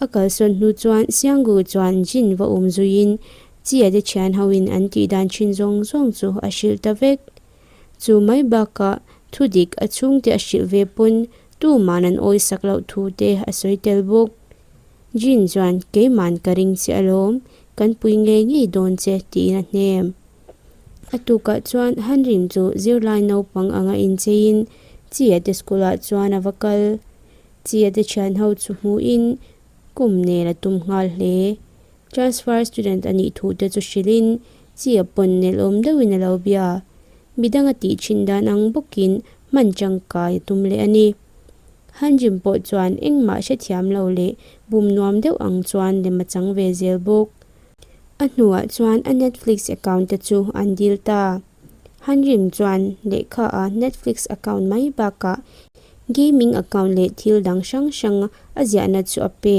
A kalsawn hnu chuan Siangu chuan Jin va awm zuiin Chia te thian hoin an tih dan thin zawng zawng chu a hrilh ta vek. Chu mai bakah thu dik a chhungte a hrilh ve pawn tuman an awisak loh thu te a sawi tel bawk. Jin chuan keiman ka ring che alawm, kan pui ngei ngei dawn che tiin a hnem. A tukah chuan Hanrim chu zirlai naupang anga incheiin Chia te school ah chuan a va kal. Chia te thian ho chu hmuhin kum nel a tum nghal hle. Transfer student a nih thu te chu hrilhin Chia pawn nel awm deuhin a lo bia. Midang a tih thin dan ang bawkin hman tangkai a tum leh a ni. Hanrim pawh chuan engmah hrethiam lo leh bum nuam deuh ang chuan lem a chang ve zel bawk. A hnuah chuan a Netflix account te chu an dil ta. Hanrim chuan lehkha a Netflix account mai bakah gaming account leh thil dang hrang hrang a ziahna chu a pe.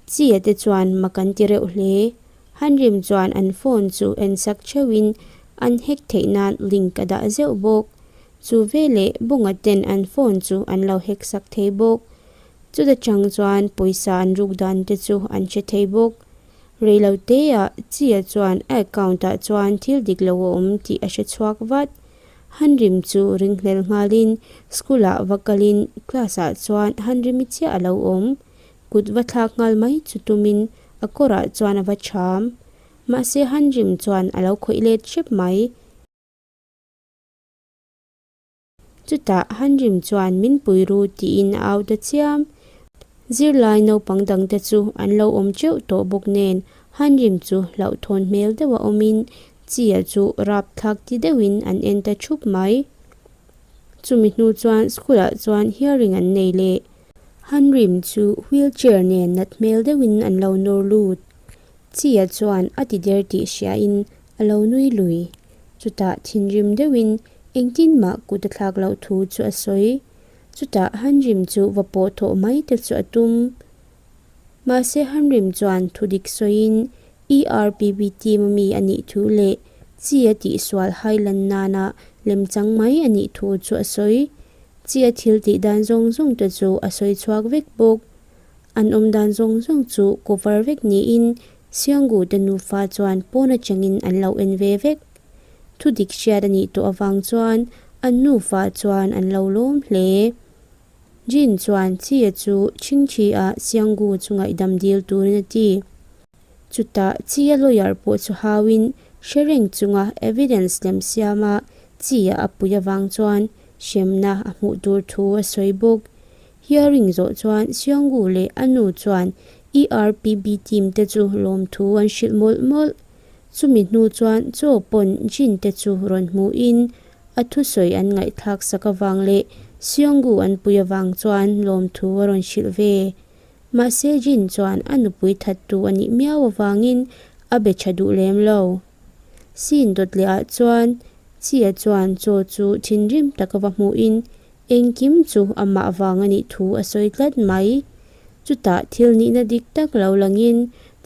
Chia te chuan mak an ti reuh hle. Hanrim chuan an phone chu ensak theuhin an hack theih nan link a dah zeuh bawk. Chu veleh bunga ten an phone chu an lo hack sak thei bawk. Chuta chang chuan pawisa an ruk dan te chu an hre thei bawk. Reilo teah Chia chuan a account ah chuan thil dik lo a awm tih a hre chhuak vat. Hanrim chu ringhlel nghalin school ah va kalin class ah chuan Hanrimi chiah a lo awm. Kut va thlak nghal mai chu tumin a kawrah chuan a va cham. Mahse Hanrim chuan a lo khawih let hrep mai. Chutah Hanrim chuan min pui ru tiin a au ta chiam. Zirlai naupang dangte chu an lo awm teuh tawh bawk nen Hanrim chu hlauhthawn hmel deuha awmin Chia chu rapthlak ti deuhin an en ta thup mai. Chumi hnu chuan school ah chuan hearing an nei leh. Hanrim chu wheel chair nen nat hmel deuhin an lo nawr lut. Chia chuan a ti der tih hriain a lo nui lui. Chutah thinrim deuhin engtin mah kut a thlak loh thu chu a sawi. Chutah Hanrim chu va pawh thawh mai te chu a tum. Mahse Hanrim chuan thudik sawiin ERPB team a mi a nih thu leh chi a tihsual hailan nana lemchang mai a nih thu chu a sawi. Chi a thil tih dan zawng zawng te chu a sawi chhuak vek bawk. An awm dan zawng zawng chu cover vek niin Siangu te nufa chuan pawn atangin an lo en ve vek. Thudik hriat a nih tawh avang chuan an nufa chuan an lo lawm hle. Jin chuan Chia chu chhingchhi a Siangu chu ngaihdam dil turin a ti. Chutah Chia lawyer pawh chu hauin hre reng chunga evidence lem siama Chia a pui avang chuan hremna a hmuh tur thu a sawi bawk. Hearing zawh chuan Siangu leh a nu chuan ERPB team te chu lawmthu an hrilh mawlh mawlh. Chumi hnu chuan chaw pawn Jin te chu rawn hmuhin a thusawi an ngaihthlak sak avang leh Seonggu an pui avang chuan lawmthu a rawn hrilh ve. Mahse Jin chuan a nupui thattu a nih miau avangin a be tha duh lem lo. Sin dawt leh ah chuan Chia chuan chaw chu thinrim taka va hmuhin Engkim chu amah vang a nih thu a sawi tlat mai. Chutah thil nihna dik tak lo langin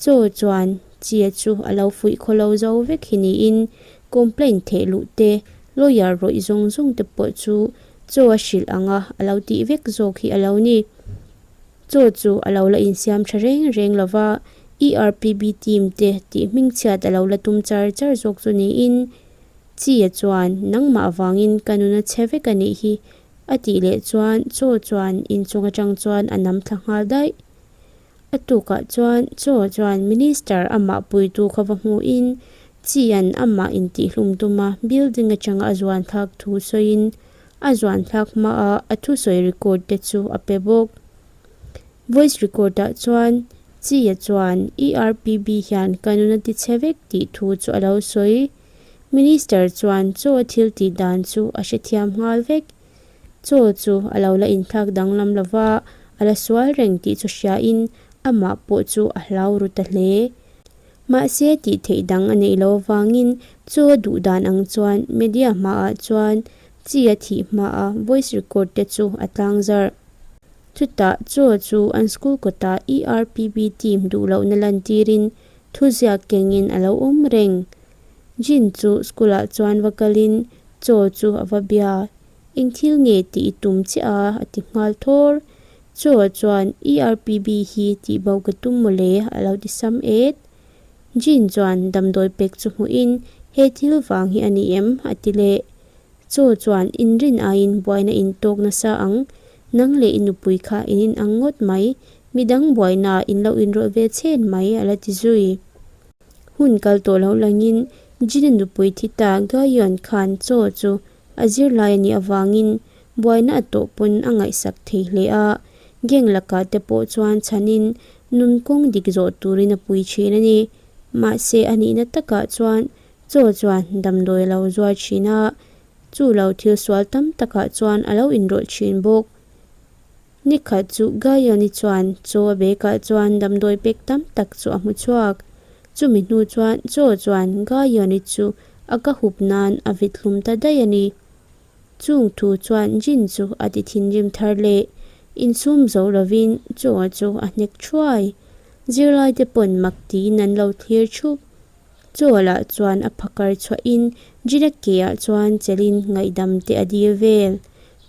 chaw chuan Chia chu a lo fuih khaw lo zo vek hi niin complaint theh luh te, lawyer rawih zawng zawng te pawh chu chaw a hrilh anga a lo tih vek zawk hi a lo ni. Chaw chu a lo la insiam tha reng reng lo va, ERPB team te tih hmingchhiat a lo la tum char char zawk chu niin Chia chuan, Nangmah vangin ka nun a chhe vek a nih hi, a tih leh chuan Chaw chuan inchung atang chuan a nam thla nghal daih. A tukah chuan Chaw chuan Minister amah puitu kha va hmuhin Chia'n amah intihhlum tuma building atanga a zuan thlak thu sawiin a zuan thlak hmaah a thusawi record te chu a pe bawk. Voice record ah chuan Chia chuan ERPB hian ka nun a ti chhe vek tih thu chu a lo sawi. Minister chuan chaw a thil tih dan chu a hrethiam nghal vek. Chaw chu a lo la inthlak danglam lo va, a la sual reng tih chu hriain amah pawh chu a hlau ru ta hle. Mahse tih theih dang a neih loh avangin chaw a duh dan ang chuan media hmaah chuan chi a thih hmaa voice record te chu a tlang zarh. Chutah chaw chu an school kawtah ERPB team duh lohna lantirin Thuziak kengin a lo awm reng. Jin chu school ah chuan va kalin chaw chu a va bia. Eng thil nge tih i tum chiah a? a ti nghal thawr. Chaw chuan ERPB hi tih bo ka tum mawle a lo ti sam et. Jin chuan damdawi pek chu hmuhin he thil vang hi a ni em? a ti leh. Chaw chuan inrin aiin buaina in tawk nasa ang, nang leh i nupui kha in inang ngawt mai, Midang buaina in lo inrawlh ve chhen mai a la ti zui. Hun kal tawh lo langin Jin-a nupui thi ta Gaeon khan chaw chu a zirlai a nih avangin buaina a tawh pawn a ngaihsak thei hle a, gang lakah te pawh chuan chhanin nun kawng dik zawh turin a pui thin a ni. Mahse a nihna takah chuan chaw chuan damdawi a lo zuar thin a, chu lo thil sual tam takah chuan a lo inrawlh thin bawk. Nikhat chu Gaioni chuan chaw a bekah chuan damdawi pek tam tak chu a hmu chhuak. Chumi hnu chuan chaw chuan Gaioni chu a ka hup nan a vit hlum ta daih a ni. Chung thu chuan Jin chu a ti thinrim thar leh insum zo lovin chaw chu a hnek thuai. Zirlaite pawn mak tiin an lo thlir thup. Chaw lah chuan a phakar chhuahin Jin-a ke-ah chuan chelhin ngaihdam te a dil vel.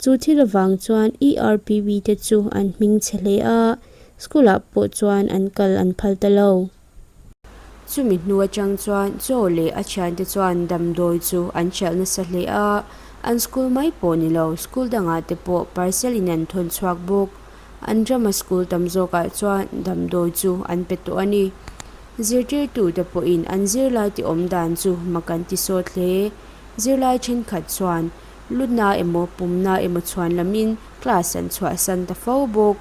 Chu thil avang chuan ERPB te chu an hming chhe hle a, school-ah pawh chuan an kal an phal ta lo. Chumi hnu atang chuan Chaw leh a thiante chuan damdawi chu an hralh nasa hle a, an school mai pawh ni lo, school dangah te pawh parcel in an thawn chhuak bawk. An rama school tam zawkah chuan damdawi chu an pe tawh a ni. Zirtirtute pawhin an zirlai ti awm dan chu mak an ti sawt hle. Zirlai thenkhat chuan lutna emaw pumna emaw chhuan lamin class an chhuahsan ta fo bawk.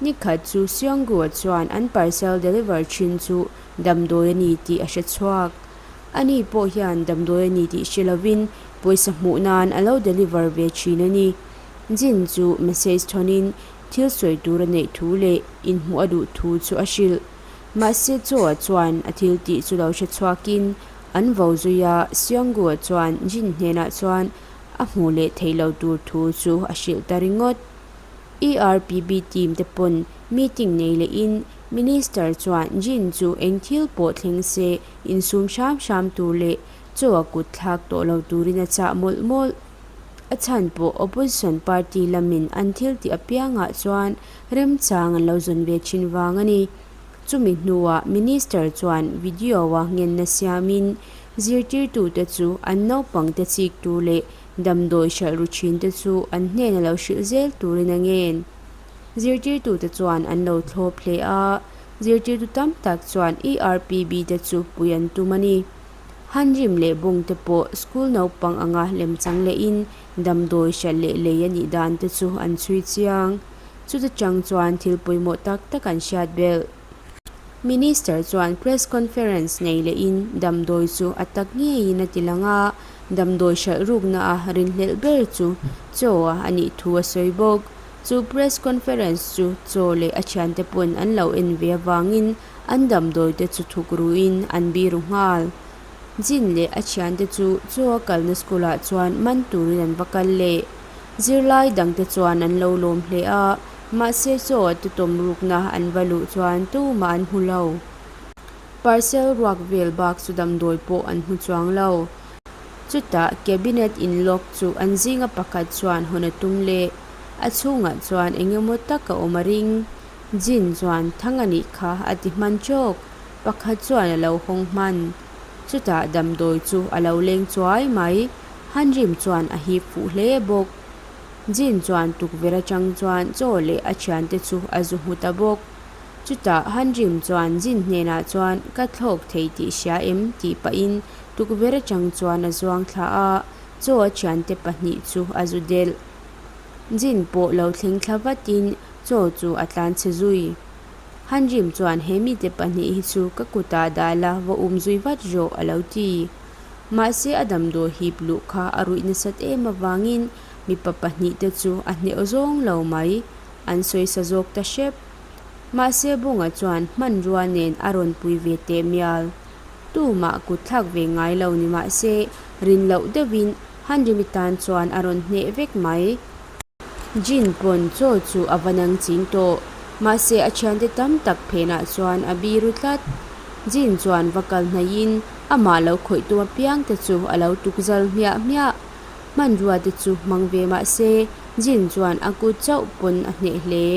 Nikhat chu Seonggu-a chuan an parcel deliver thin chu damdawi a ni tih a hre chhuak. Ani pawh hian damdawi a ni tih hre lovin pawisa hmuh nan a lo deliver ve thin a ni. Jin chu message thawnin thil sawi tur a neih thu leh inhmuh a duh thu chu a hrilh. Mahse Chaw-a chuan a thil tih chu lo hre chhuakin an vo zui a, Seonggu-a chuan Jin hnenah chuan a hmuh leh theih lo tur thu chu a hrilh ta ringawt. ERPB team te pawn meeting nei lehin Minister chuan Jin chu eng thil pawh thleng se insum hram hram tur leh chaw a kut thlak tawh lo turin a chah mawlh mawlh. A chhan pawh opposition party lamin an thil tih apiangah chuan remchang an lo zawn ve thin vang a ni. Chumi hnuah Minister chuan video-a ngenna siamin zirtirtute chu an naupangte chik tur leh damdawi hralh ru thinte chu an hnena lo hrilh zel turin a ngen. Zirtirtute chuan an lo thlawp hle a, zirtirtu tam tak chuan ERPB te chu pui an tum a ni. Hanrim leh bawng te pawh school naupang anga lemchang lehin damdawi hralh leh lei a nih dan te chu an chhui chiang. Chuta chang chuan thil pawimawh tak tak an hriat belh. Minister chuan press conference nei lehin damdawi chu a tak ngeiin a ti lang a, damdawi hralh rukna a rinhlelh ber chu chaw a nih thu a sawi bawk. Chu press conference chu chaw leh a thiante pawn an lo en ve avangin an damdawi te chu thuk ruin an biru nghal. Jin leh a thiante chu chaw a kalna school ah chuan man turin an va kal leh. Zirlai dangte chuan an lo lawm hle a, mahse chaw a tutawm rukna an va luh chuan tumah an hmu lo. Parcel ruak vel bak chu damdawi pawh an hmu chuang lo. Chutah cabinet in lock chu an zinga pakhat chuan hawn a tum leh a chhungah chuan eng emaw tak a awm a ring. Jin chuan thang a nih kha a ti hman chawk. Pakhat chuan a lo hawng hman. Chutah damdawi chu a lo leng chuai mai. Hanrim chuan a hip fuh hle bawk. Jin chuan tukverh atang chuan chaw leh a thiante chu a zu hmu ta bawk. Chutah Hanrim chuan Jin hnenah chuan ka thlawk thei tih hria em tih pahin tukverh atang chuan a zuang thla a, chaw a thiante pahnih chu a zu delh. Jin pawh lo thleng thla vatin chaw chu a tlan chhe zui. Hanrim chuan he mite pahnih hi chu ka kutah dah la va um zui vat rawh a lo ti. Mahse a damdawi hip luh kha a ruih nasat em avangin mipa pahnih te chu a hneh zawng lo mai. An sawisa zawk ta hrep. Mahse Bunga chuan hmanrua nen a rawn pui ve teh mial. Tumah kut thlak ve ngai lo ni mahse rin loh deuhin Hanrimi tan chuan a rawn hneh vek mai. Jin pawn chaw chu a va nang ching tawh. Mahse a thiante tam tak phenah chuan a biru tlat. Jin chuan va kal hnaihin amah lo khawih tum apiang te chu a lo tuk zal hmiah hmiah. Hmanrua te chu hmang ve mahse Jin chuan a kut chauh pawn a hneh hle.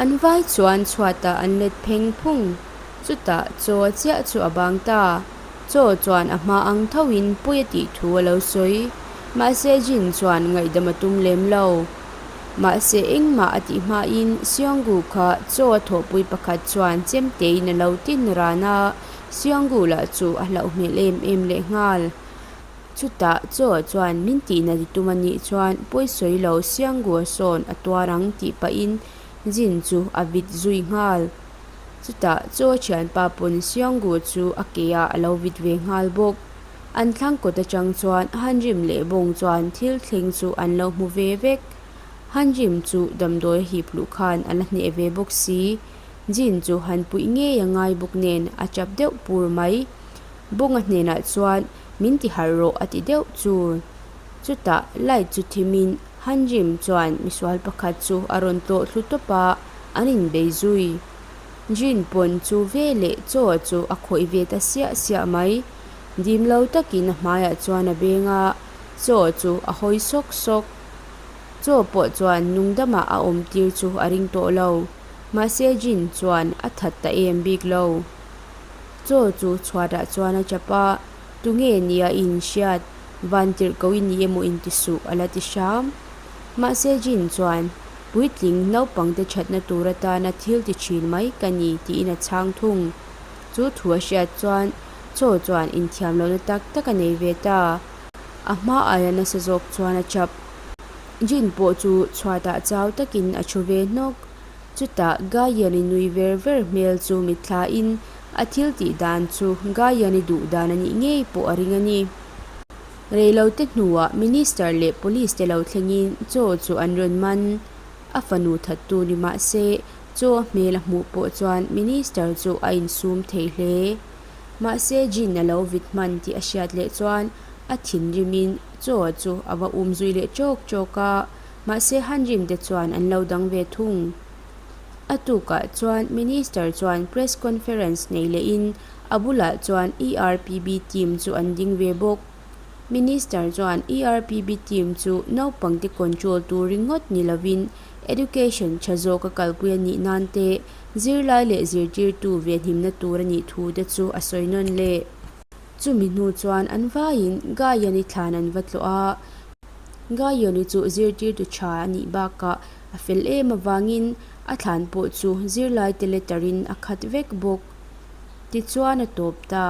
An vai chuan chhuatah an let pheng phung. Chutah chaw a chiah chu a bang ta. Chaw chuan a hma ang thoin pawi a tih thu a lo sawi. Mahse Jin chuan ngaihdam a tum lem lo. Mahse engmah a tih hmain Seonggu kha chaw a thawhpui pakhat chuan chemtein a lo tin ran a, Seonggu lah chu a hlauh hmel em em lehnghal. Chutah chaw chuan min tihna ti tum a nih chuan pawisawi lo Siangua sawn a tuar ang tih pahin Jin chu a vit zui nghal. Chutah chaw thianpa pawn Siangua chu a ke ah a lo vit ve nghal bawk. An thlang kawt atang chuan Hanrim leh Bawng chuan thil thleng chu an lo hmu ve vek. Hanrim chu damdawi a hip luh khan a la hneh ve bawk si. Jin chu han puih ngei a ngai bawk nen a chap deuh pur mai. Bawnga hnenah chuan min ti harh rawh a ti deuh chu. Chutah light chu thimin Hanrim chuan misual pakhat chu a rawn tlawh thlu tawp a, an inbei zui. Jin pawn chu ve leh chaw chu a khawih ve ta siah siah mai. Dim lo takin a hmaiah chuan a beng a, chaw chu a hawi sawk sawk. Chaw pawh chuan nungdamah a awm tir chu a ring tawh lo. Mahse Jin chuan a that ta em bik lo. Chaw chu chhuatah chuan a chap a, Tunge nia i inhriat? Vantirh ko i ni emaw inti suh a la ti hram. Mahse Jin chuan, Puitling naupangte thatna tur atana thil ti thin mai ka ni tiin a chhang thung. Chu thu a hriat chuan Chaw chuan inthiam lohna tak tak a nei ve ta. A hma aia nasa zawk chuan a chap. Jin pawh chu chhuatah chau takin a thu ve hnawk. Chutah Gaian-i nui ver ver hmel chu mitthlain a thil tih dan chu Gaian-i duh dan a nih ngei pawh a ring a ni. Reilote hnuah Minister leh Police te lo thlengin chaw chu an rawn man. A fanu thattu ni mah se, chaw a hmel a hmuh pawh chuan Minister chu a insum thei hle. Mahse Jin a lo vit hman tih a hriat leh chuan a thinrimin chaw chu a va um zui leh ṭawk ṭawk a. Mahse Hanrim te chuan an lo dang ve thung. A tukah chuan Minister chuan press conference nei lehin a bulah chuan ERPB team chu an ding ve bawk. Minister chuan ERPB team chu naupangte control tur ringawt ni lovin education tha zawka kalpui a nih nan te, zirlai leh zirtirtu venhimna tur a nih thu te chu a sawi nawn leh. Chumi hnu chuan an vaiin Gaiani thlan an va tlawh a. Gaiani chu zirtirtu tha a nih bakah a fel em avangin a thlan pawh chu zirlaite letter in a khat vek bawk. Tichuan a tawp ta.